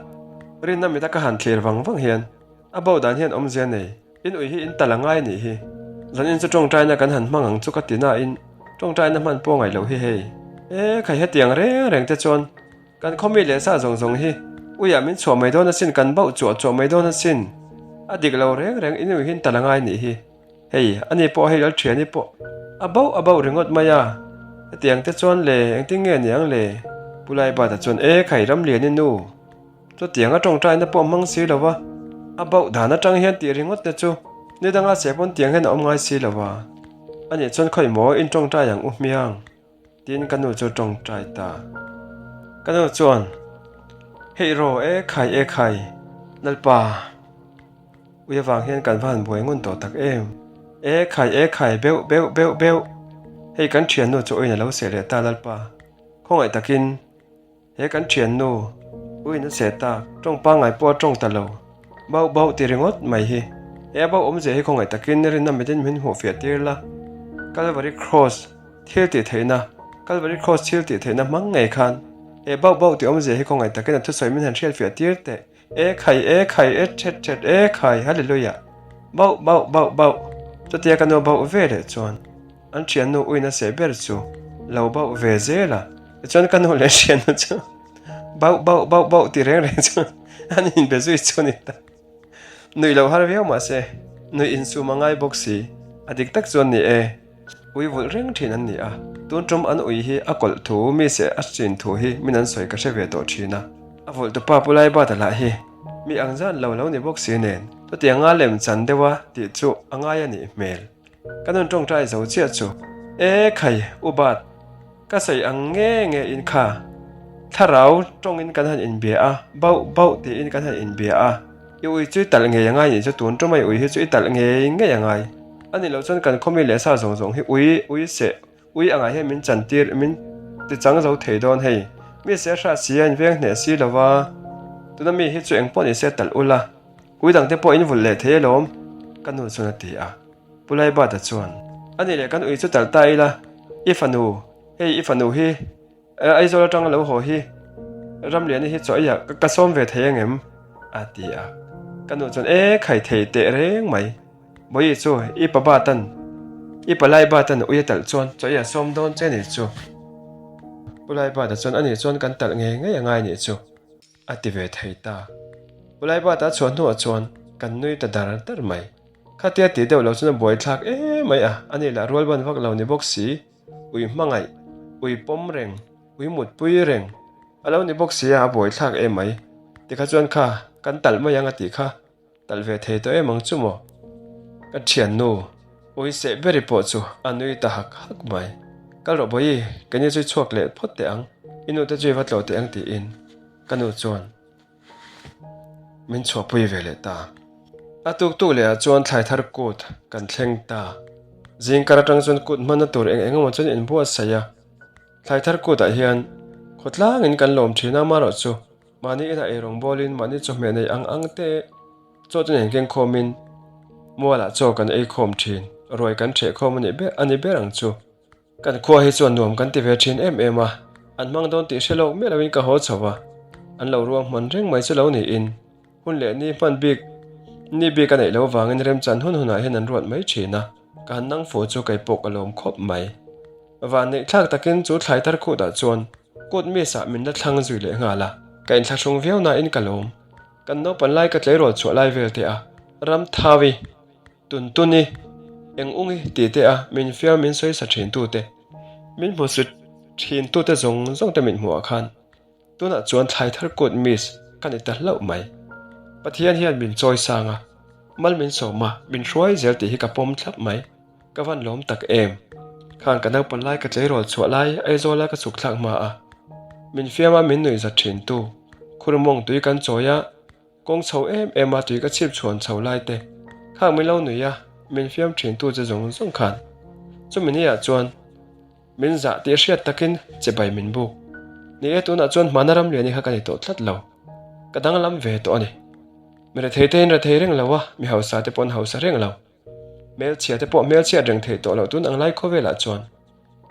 rinna mita ka han thlir vang vang hian a bauh dan hian awmzia nei, in ui hi in tal a ngai nih hi. Zanin chu tawngtaina kan han hmang ang chu ka ti nain tawngtaina hman pawh ngaih loh hi hei. E khai hetiang reng reng te chuan Kan khawmi leh sa zawng zawng hi uiah min chhuah mai dawn asin, kan bauh chuah chuah mai dawn asin. A dik lo reng reng in uihin tal a ngai nih hi. Hei, ani pawh hei Lalthiani pawh a bauh a bauh ringawt mai a. Hetiang te chuan le, engtin nge ni ang le? Pu Laibata chuan, E khai Ramliani nu, chutiang a tawngtaina pawh hmang si lo va, a bauh dan atang hian tih ringawt te chu ni danga seh pawn tiang hian a awm ngai si lo va. Ani chuan khawi maw in tawngtai ang u hmiang. Tin ka nu chu tawngtai ta. Ka nu chuan, Hei raw e khai e khai, Lalpa, ui avang hian kan va han buai ngun tawh tak em? E khai e khai, beuh beuh beuh beuh, hei kan thiannu chu uiin a lo seh leh ta Lalpa, khawngaih takin. He kan thiannu, uin a seh tak, tawng pangngai pawh a tawng ta lo. Bauh bauh ti ringawt mai hi. He a bauh awmzia hi khawngaih takin rinna mitin min hmuh fiah tir la. Calvary Cross thil tih theihna, Calvary Cross thil tih theihna hmang ngei khan he bauh bauh ti awmzia hi khawngaih takin a thusawi min han hriat fiah tir teh. E khai, e khai, e thet thet, e khai, Hallelujah! Bauh bauh bauh bauh. Chutia ka nu bauh ve leh chuan an thiannu uina seh ber chu lo bauh ve zel a. Tichuan ka nu leh thiannu chu bauh bauh bauh bauh ti reng reng chuan an inbe zui chu a ni ta. Nuih loh har viau mahse nuih insum a ngai bawk si. A dik tak chuan ni e. Ui vulh reng thin an ni a, tun tum an ui hi a kawlh thu mi seh a chin thu hi min an sawi ka hre ve tawh thin a. A vulh tu pa Pu Laibata lah hi mi ang zan lo lo ni bawk si nen chutianga lem chan deuh a tih chu a ngai a nih hmel. Ka nun tawngtai zo chiah chu e khai U Bat, ka sawi ang nge nge in kha thlarau tawngin kan han inbia a, bauh bauh tiin kan han inbia a. I ui chu i talh ngei a ngai nih chu tun ṭawm a i ui hi chu i talh ngei ngei a ngai. A nih loh chuan kan khawmi leh sa zawng zawng hi ui ui seh ui angah hian min chan tir min ti chang zo thei dawn hei. Mi se hrat si a in veng hneh si lo va, tuna mi hi chu eng pawh ni se talh ula, ui dangte pawh in vulh leh thei alawm ka nu chuan a ti a. Pu Laibata chuan, A nih leh kan ui chu talh ta ila, i fanu, hei i fanu hi, Aizawl atanga lo haw hi Ramliani hi chaw eiah ka sawm ve thei angem? a ti a. Ka nu chuan e khai thei teh reng mai. Bawihi chu i pa batan, i palai batan ui a talh chuan chaw eiah sawm dawn che ni chu. Pu Laibata chuan ani chuan kan talh ngei ngei a ngai nih chu a ti ve thei ta. Pu Laibata a chhuah hnuah chuan kan nui ta dar dar mai. Khatia tih deuh lo chuan a buaithlak em mai a, ani lah rual ban vak lo ni bawk si, ui hmangaih, ui pawm reng, ui mutpui reng a lo ni bawk si a, a buaithlak em mai. Tikha chuan kha kan talh mai ang a tih kha. Talh ve thei tawh em ang chu maw? Ka thiannu ui seh beri pawh chu a nui ta hak hak mai. Kal rawh Bawihi, keini chu i chhuak leh phawt teh ang, i nute chu i va tlawh teh ang tiin ka nu chuan min chhuahpui ve leh ta. A tuk tuk leh ah chuan thlai thar kut kan thleng ta. Zingkar atang chuan kut hmanna tur eng eng emaw chuan inbuatsaih a, thlai thar kut ah hian khawtlangin kan lawm thin a, amaherawh chu Mahni inah eirawng bawlin mahni chawhmeh nei ang ang te chaw te nen keng khawmin mualah chaw kan ei khawm thin, ruai kan ṭheh khawm a nih ber a ni ber ang chu. Kan khua hi chuan nuam kan ti ve thin em em a, an hmang dawn tih hre lawk miah loin ka haw chho a, an lo ruang hman reng mai chu lo niin hun leh ni hman bik ni bik a neih loh vangin remchan hun hunah hian an ruat mai thin a, ka han nang fu chu kei pawh ka lawm khawp mai. Van neih thlak takin chu thlai tar khutah chuan Kut miss ah min la thlang zui leh nghal a, ka inthlahrung viau nain ka lawm. Kan naupan lai ka tleirawl chhuah lai vel teh a, ram thawi, tun tuni, eng ungi tih teh a min fiam min sawi sa thin tu te, min hmu sut thin tu te zawng zawng te min hmuh ah khan tunah chuan thlai thar kut miss ka ni ta hlauh mai. Pathian hian min chawi sang a, mal min sawm a, min hruai zel tih hi ka pawm thlap mai. Ka van lawm tak em? Khang ka naupan lai ka tleirawl chhuah lai Aizawla ka chhuk thlak hma a, min fiam a min nuih zat thin tu, khurmawng tui kan chawi a, kawng chho em em a tui ka chhip chhuan chho lai te, khang min lo nuih a, min fiam thin tu che zawng zawng khan. Chumi ni ah chuan min zah tih hriat takin chibai min buk. Ni e tunah chuan hmana ramliani kha ka ni tawh tlat lo. Ka danglam ve tawh a ni. Mi rethei te in rethei reng lo a, mi hausa te pawh an hausa reng lo. Hmelchhia te pawh hmelchhiat reng theih tawh loh tun ang lai khawvelah chuan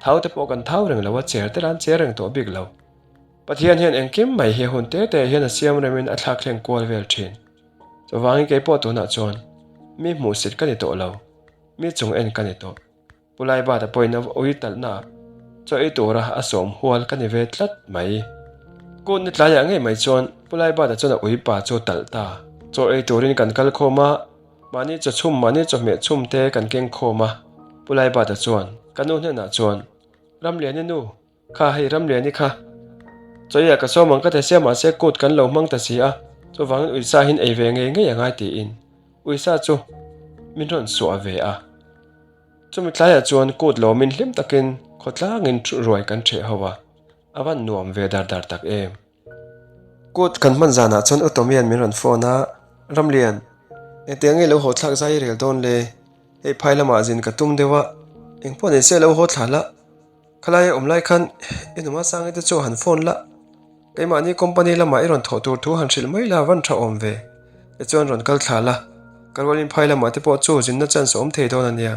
thau te pawh kan thau reng lo a, cher te lan cher reng tawh bik lo. Pathian hian engkim mai hi hun te te hian a siam remin a thlak thleng kual vel thin. Chuvangin kei pawh tunah chuan mi hmuhsit ka ni tawh lo, mi chung en ka ni tawh. Pu Laibata pawhin a ui talhna chaw ei tura a sawm hual ka ni ve tlat mai. Kut ni tlaiah ngei mai chuan Pu Laibata chuan a ui pa chu talh ta. Chaw ei turin kan kal khawm a, mahni chaw chhum mahni chawhmeh chhum te kan keng khawm a. Pu Laibata chuan ka nu hnenah chuan, Ramliani nu, kha hei Ramliani kha chaw eiah ka sawm ang ka ti sia mahse kut kan lo hmang ta si a, chuvangin uisa hin ei ve ngei ngei a ngai tiin uisa chu min rawn suah ve a. Chumi tlaiah chuan kut lawmin hlim takin khawtlangin ruai kan ṭheh ho a, a van nuam ve dar dar tak em. Kut kan hman zanah chuan U Tomian min rawn phone a, Ramlian, engtiang nge lo haw thlak zai i rel dawn le? Hei phai lamah zin ka tum deuh a, engpawh ni se lo haw thla la. Khalaia awm lai khan i numa sangi te chu han phone la, keimahni company lamah i rawn thawh tur thu han hrilh mai la van tha awm ve, tichuan rawn kal thla la, ka rualin phai lamah te pawh chu zinna chance a awm thei dawn a nia,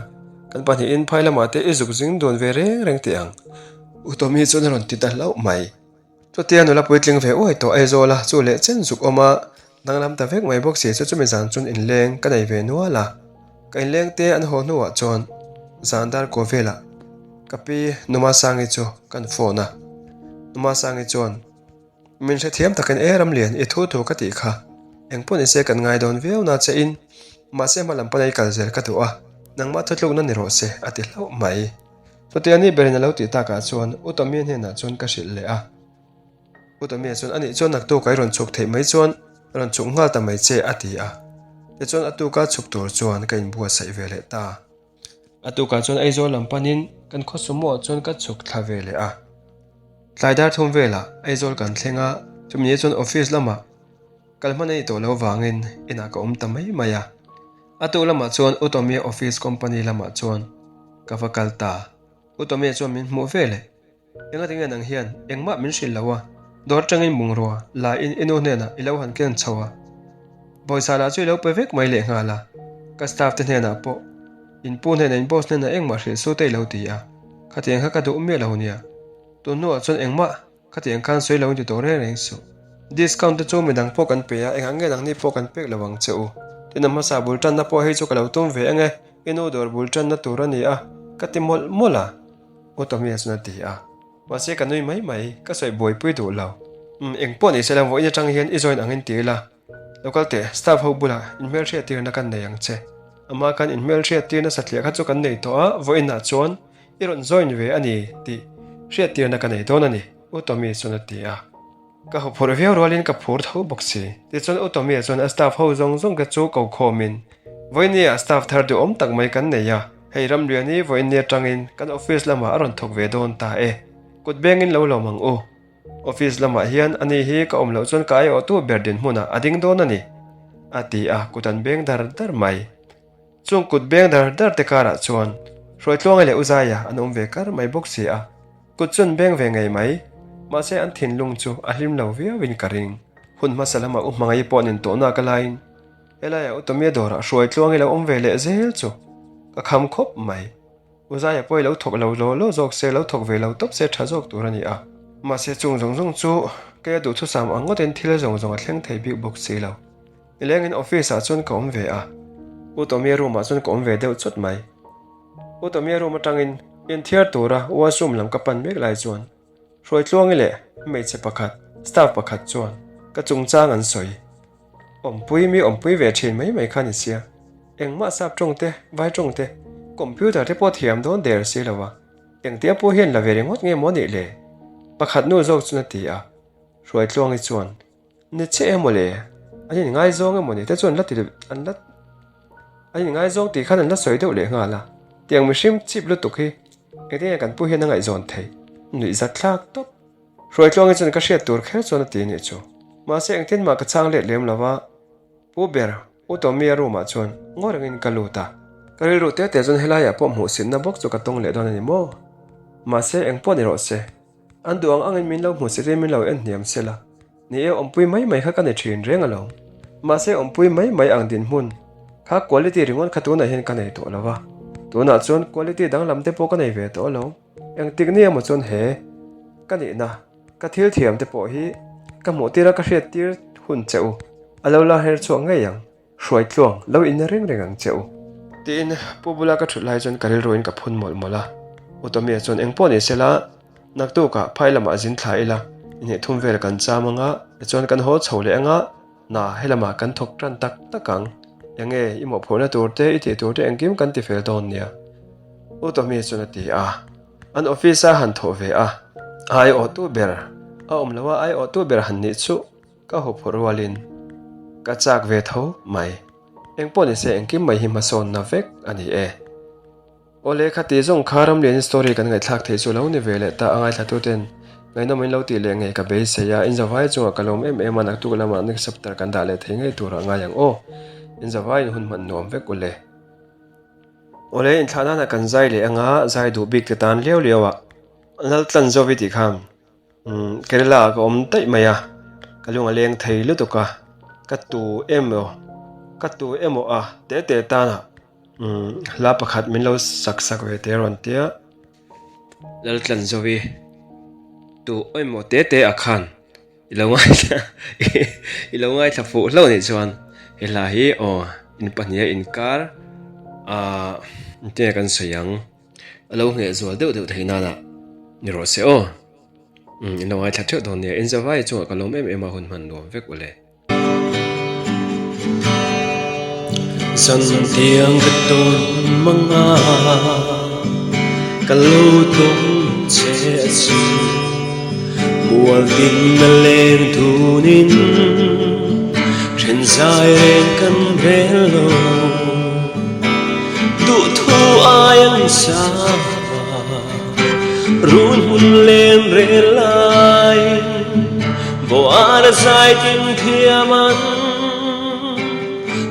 kan pahnihin phai lamah te i zuk zing dun ve reng reng teh ang. U Tommy chuan a rawn ti ta hlauh mai. Chutia nula puitling ve uai tawh Aizawl a chu leh chen zuk awm a, danglam ta vek mai bawk si chu chumi zan chuan inleng ka nei ve nual a. Ka inleng te an haw hnuah chuan zan dar kaw velah ka pi Numasangi chu kan phone a. Numasangi chuan min hrethiam takin e Ramlian i thu thu ka tih kha engpawh nise kan ngai dawn viau na che in mahse hma lam pana i kal zel ka duh a nangmah thutlukna ni rawh se a ti hlauh mai. Chutia ni berin a lo tih takah chuan U Tommy hnenah chuan ka hrilh leh a. U Tommy chuan anih chuan naktuk a i rawn chhuk theih mai chuan rawn chhuk nghal ta mai che a ti a. Tichuan a tuka chhuk tur chuan ka inbuatsaih ve leh ta. A tukah chuan Aizawl lam panin kan khaw sumo ah chuan ka chhuk thla ve leh a. Tlai dar thum velah Aizawl kan thleng a, chumi ni chuan office lamah kal hman a nih tawh lo vangin inah ka awm ta mai mai a. A tuk lamah chuan U Tommy office company lamah chuan ka va kal ta. U Tommy chuan min hmuh ve leh. Engati nge nang hian engmah min hrilh lo a, dawr atangin bungrua la in i nu hnenah i lo han ken chho a. Pawisa lah chu i lo pe vek mai leh nghal a, ka staff te hnenah pawh in pu hnenah in boss hnenah engmah hrilh su te i lo ti a, khatiang kha ka duh miah lo nia. Tun hnuah chuan engmah Khatiang khan sawi lo in ti tawh reng reng suh. Discount te chu midang pawh kan pe a, engah nge nangni pawh kan pek lo ang che u. Tin a hmasa bul tanna pawh hei chu ka lo tum ve ang e, i nu dawr bul tanna tur a ni a, ka ti mawlh mawlh a. U Tommy chuan a ti a. Mahse ka nui mai mai, ka sawi buaipui duh lo. Umm, eng pawh ni se la vawiin atang hian i join angin ti ila. Lo kal teh, staff ho bulah inhmelhriat tirna kan nei ang che. Amah khan inhmelhriattir nasa tliah kha chu kan nei tawh a, vawiinah chuan i rawn join ve a ni tih hriattirna ka nei dawn a ni, U Tommy chuan a ti a. Ka huphurh viau rualin ka phur tho bawk si. Tichuan U Tommy-a chuan a staff ho zawng zawng te chu ko khawmin, Vawiinni-ah staff thar duhawm tak mai kan nei a, hei Ramliani vawiinni atangin kan office lamah a rawn thawk ve dawn ta e. Kut bengin lo lawm ang u. Office lamah hian ani hi ka awm loh chuan ka aiawhtu ber dinhmunah a ding dawn a ni, a ti a, kut an beng dar dar mai. Chung kut beng dar dar te karah chuan Hruaitluanga leh Uzaia an awm ve kar mai bawk si a, kut chu an beng ve ngei mai. Mahse an thinlung chu a hlim lo viauin ka ring. Hun hmasa lamah U Hmangaih pawh nin tawhna ka laiin helaiah U Tomia dawrah Hruaitluangi lo awm ve leh zel chu ka kham khawp mai. U Zaia pawh i lo thawk lo law law zawk se, lo thawk ve lo tawp se tha zawk tur a ni a. Mahse chung zawng zawng chu keia duhthusam ang ngawtin thil zawng zawng a thleng thei bik bawk si lo. Nilengin office ah chuan ka awm ve a, U Tomia room ah chuan ka awm ve deuh chawt mai. U Tomia room atangin inthiar tura washroom lam ka pan mek lai chuan Hruaitluangi leh hmeichhe pakhat, staff pakhat chuan ka chungchang an sawi. Awmpui mi awmpui ve thin mai mai kha ni sia. Engmah sap tawng te, vai tawng te, computer te pawh thiam dawn der si lo a. Engtia pawh hian la ve ringawt nge maw nih le? Pakhat nu zawk chuan a ti a. Hruaitluangi chuan, Ni che emaw le? An inngaizawng emaw ni te chuan la ti an la an inngaizawng tih khan an la sawi deuh leh nghal a. Tiang mihring chip lutuk hi engtin nge kan pu hian a ngaihzawn theih? Nuihzat thlak tawp. Hruaitluangi chuan ka hriat tur kher chuan a ti anih chu. Mahse engtin mah ka chhang let lem lo va, Pu ber, U Tommy-a room ah chuan ngawi rengin ka lut a. Ka rilru te te chuan helaiah pawh hmuhsitna bawk chu ka tawng leh dawn a ni maw? Mahse engpawh ni rawh se. An duh ang angin min lo hmuhsit in min lo en hniam se la. Ni e, awmpui mai mai kha ka ni thin reng alawm. Mahse awmpui mai mai ang dinhmun kha quality ringawt kha tunah hian ka nei tawh lo va. Tunah chuan quality danglam te pawh ka nei ve tawh alawm. Engtik ni emaw chuan he ka nihna, ka thil thiam te pawh hi ka hmuh tir a ka hriat tir hun che u a lo la her chhuak ngei ang, hruai tluang lo inna reng reng ang che u. Tiin pu bula ka thut lai chuan ka rilruin ka phun mawlh mawlh a, U Tommy-a chuan eng pawh ni sela naktukah phai lamah zin thla ila inhnih thum vel kan cham anga tichuan kan haw chho leh anga Na, helamah kan thawk tan tak tak ang. Enge i mawhphurhna tur te, i tih tur te engkim kan ti fel dawn nia. U Tommy chuan a ti a. An office a han thawh ve a, a aiawhtu ber a awm lo a, aiawhtu ber han nih chu ka huphurh rualin ka chak ve tho mai. Engpawh nise engkim mai hi hmasawnna vek a ni e. Awle khati zawng kha Ramliani story kan ngaihthlak theih chu lo ni ve leh ta a ngaithla tuten ngaihnawm in lo tih leh ngei ka beisei a, inzavai chungah ka lawm em em a naktuk lamah next chapter kan dah leh thei ngei turah ngai ang aw, inzavai in hun hman nuam vek ule. Awle inthlah nana kan zai leh anga zai duh bik te tan liau liau ah Laltlan Zovi tih khan Umm Kerala ah ka awm daih mai a, ka lung a leng thei lutuk a, ka tu emaw ka tu emaw a te te tanah umm hla pakhat min lo sak sak ve te rawn tia. Laltlan Zovi tu emaw te te ah khan i lo ngaithla i lo ngaithla fuh hlauh anih chuan he hla hi aw in pahniha inkar ah engtin nge kan sawi ang. A lo ngheh zual deuh deuh theih nana ni rawh se aw. Umm in lo ngaithla theuh dawn nia, in zavai chungah ka lawm em em a hun hman nuam vek ule. Zantiang ka tawn manga ka lo tum che a chu mual tin a leng dunin then zai reng kan rel lo. Duhthu ai an sa Run hmun len rel lai Boan a zai tin thiam an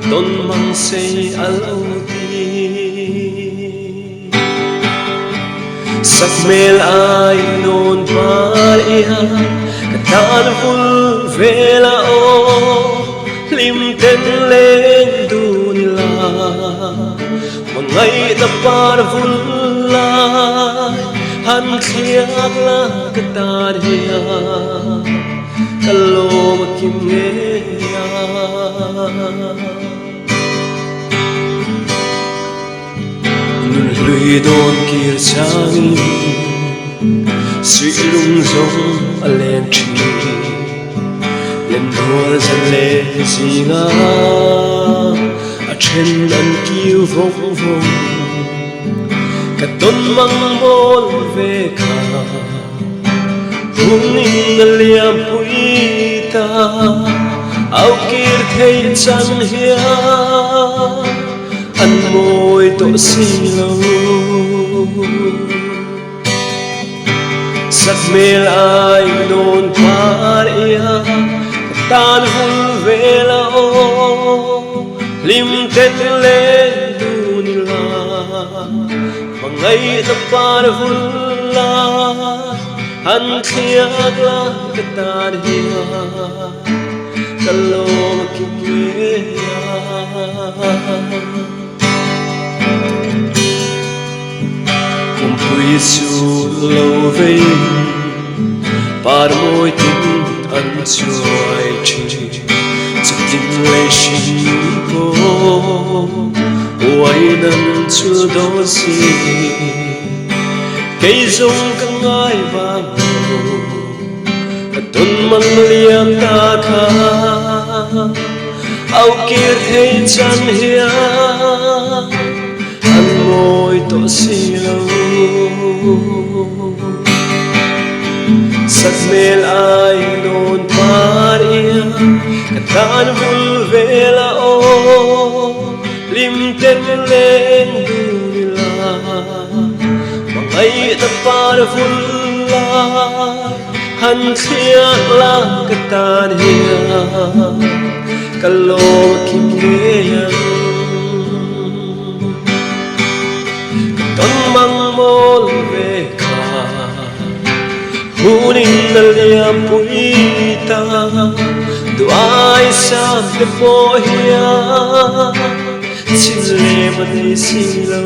Tawn mang sei a lo ti Sak hmel ai nawn par ia Ka tan vul vel a aw Hlim ten leng dun ila Hmangaihna par vul lai Han thliak la ka tan hian Ka lawm a kim ngei a. Nun hlui dawn kir changin Suih lung zawng a leng thin Lem rual zan leh zinga a. then an kiu vawng vawng. Ka tawn mang mawl ve kha Hunin a liam pui ta. Au kir theih chan hian an mawi tawh si lo. Sakhmel ai nawn par ia ka tan vul vel a aw. Hlim ten leng dun ila hmangaihna par vul lai han thliak la ka tan hian ka lawm kim ngei ang. Kumpui chu lo vei par mawi tin an chuai thin. Chutin lei hring pawh uain an chul dawn si. Kei zawng ka ngai vang lo, ka tawn mang liam ta kha. Au kir thei chan hian an mawi tawh si lo. Sakhmel ai nawn par ia ka tan vul vel a aw. Hlim ten leng dun ila hmangaihna par vul lai han thliak la ka tan hian ka lawm a kim ngei ang. Ka tawn mang mawl ve kha hunin a liam pui ta. Duai sam te pawh hian chim lem a nei si lo.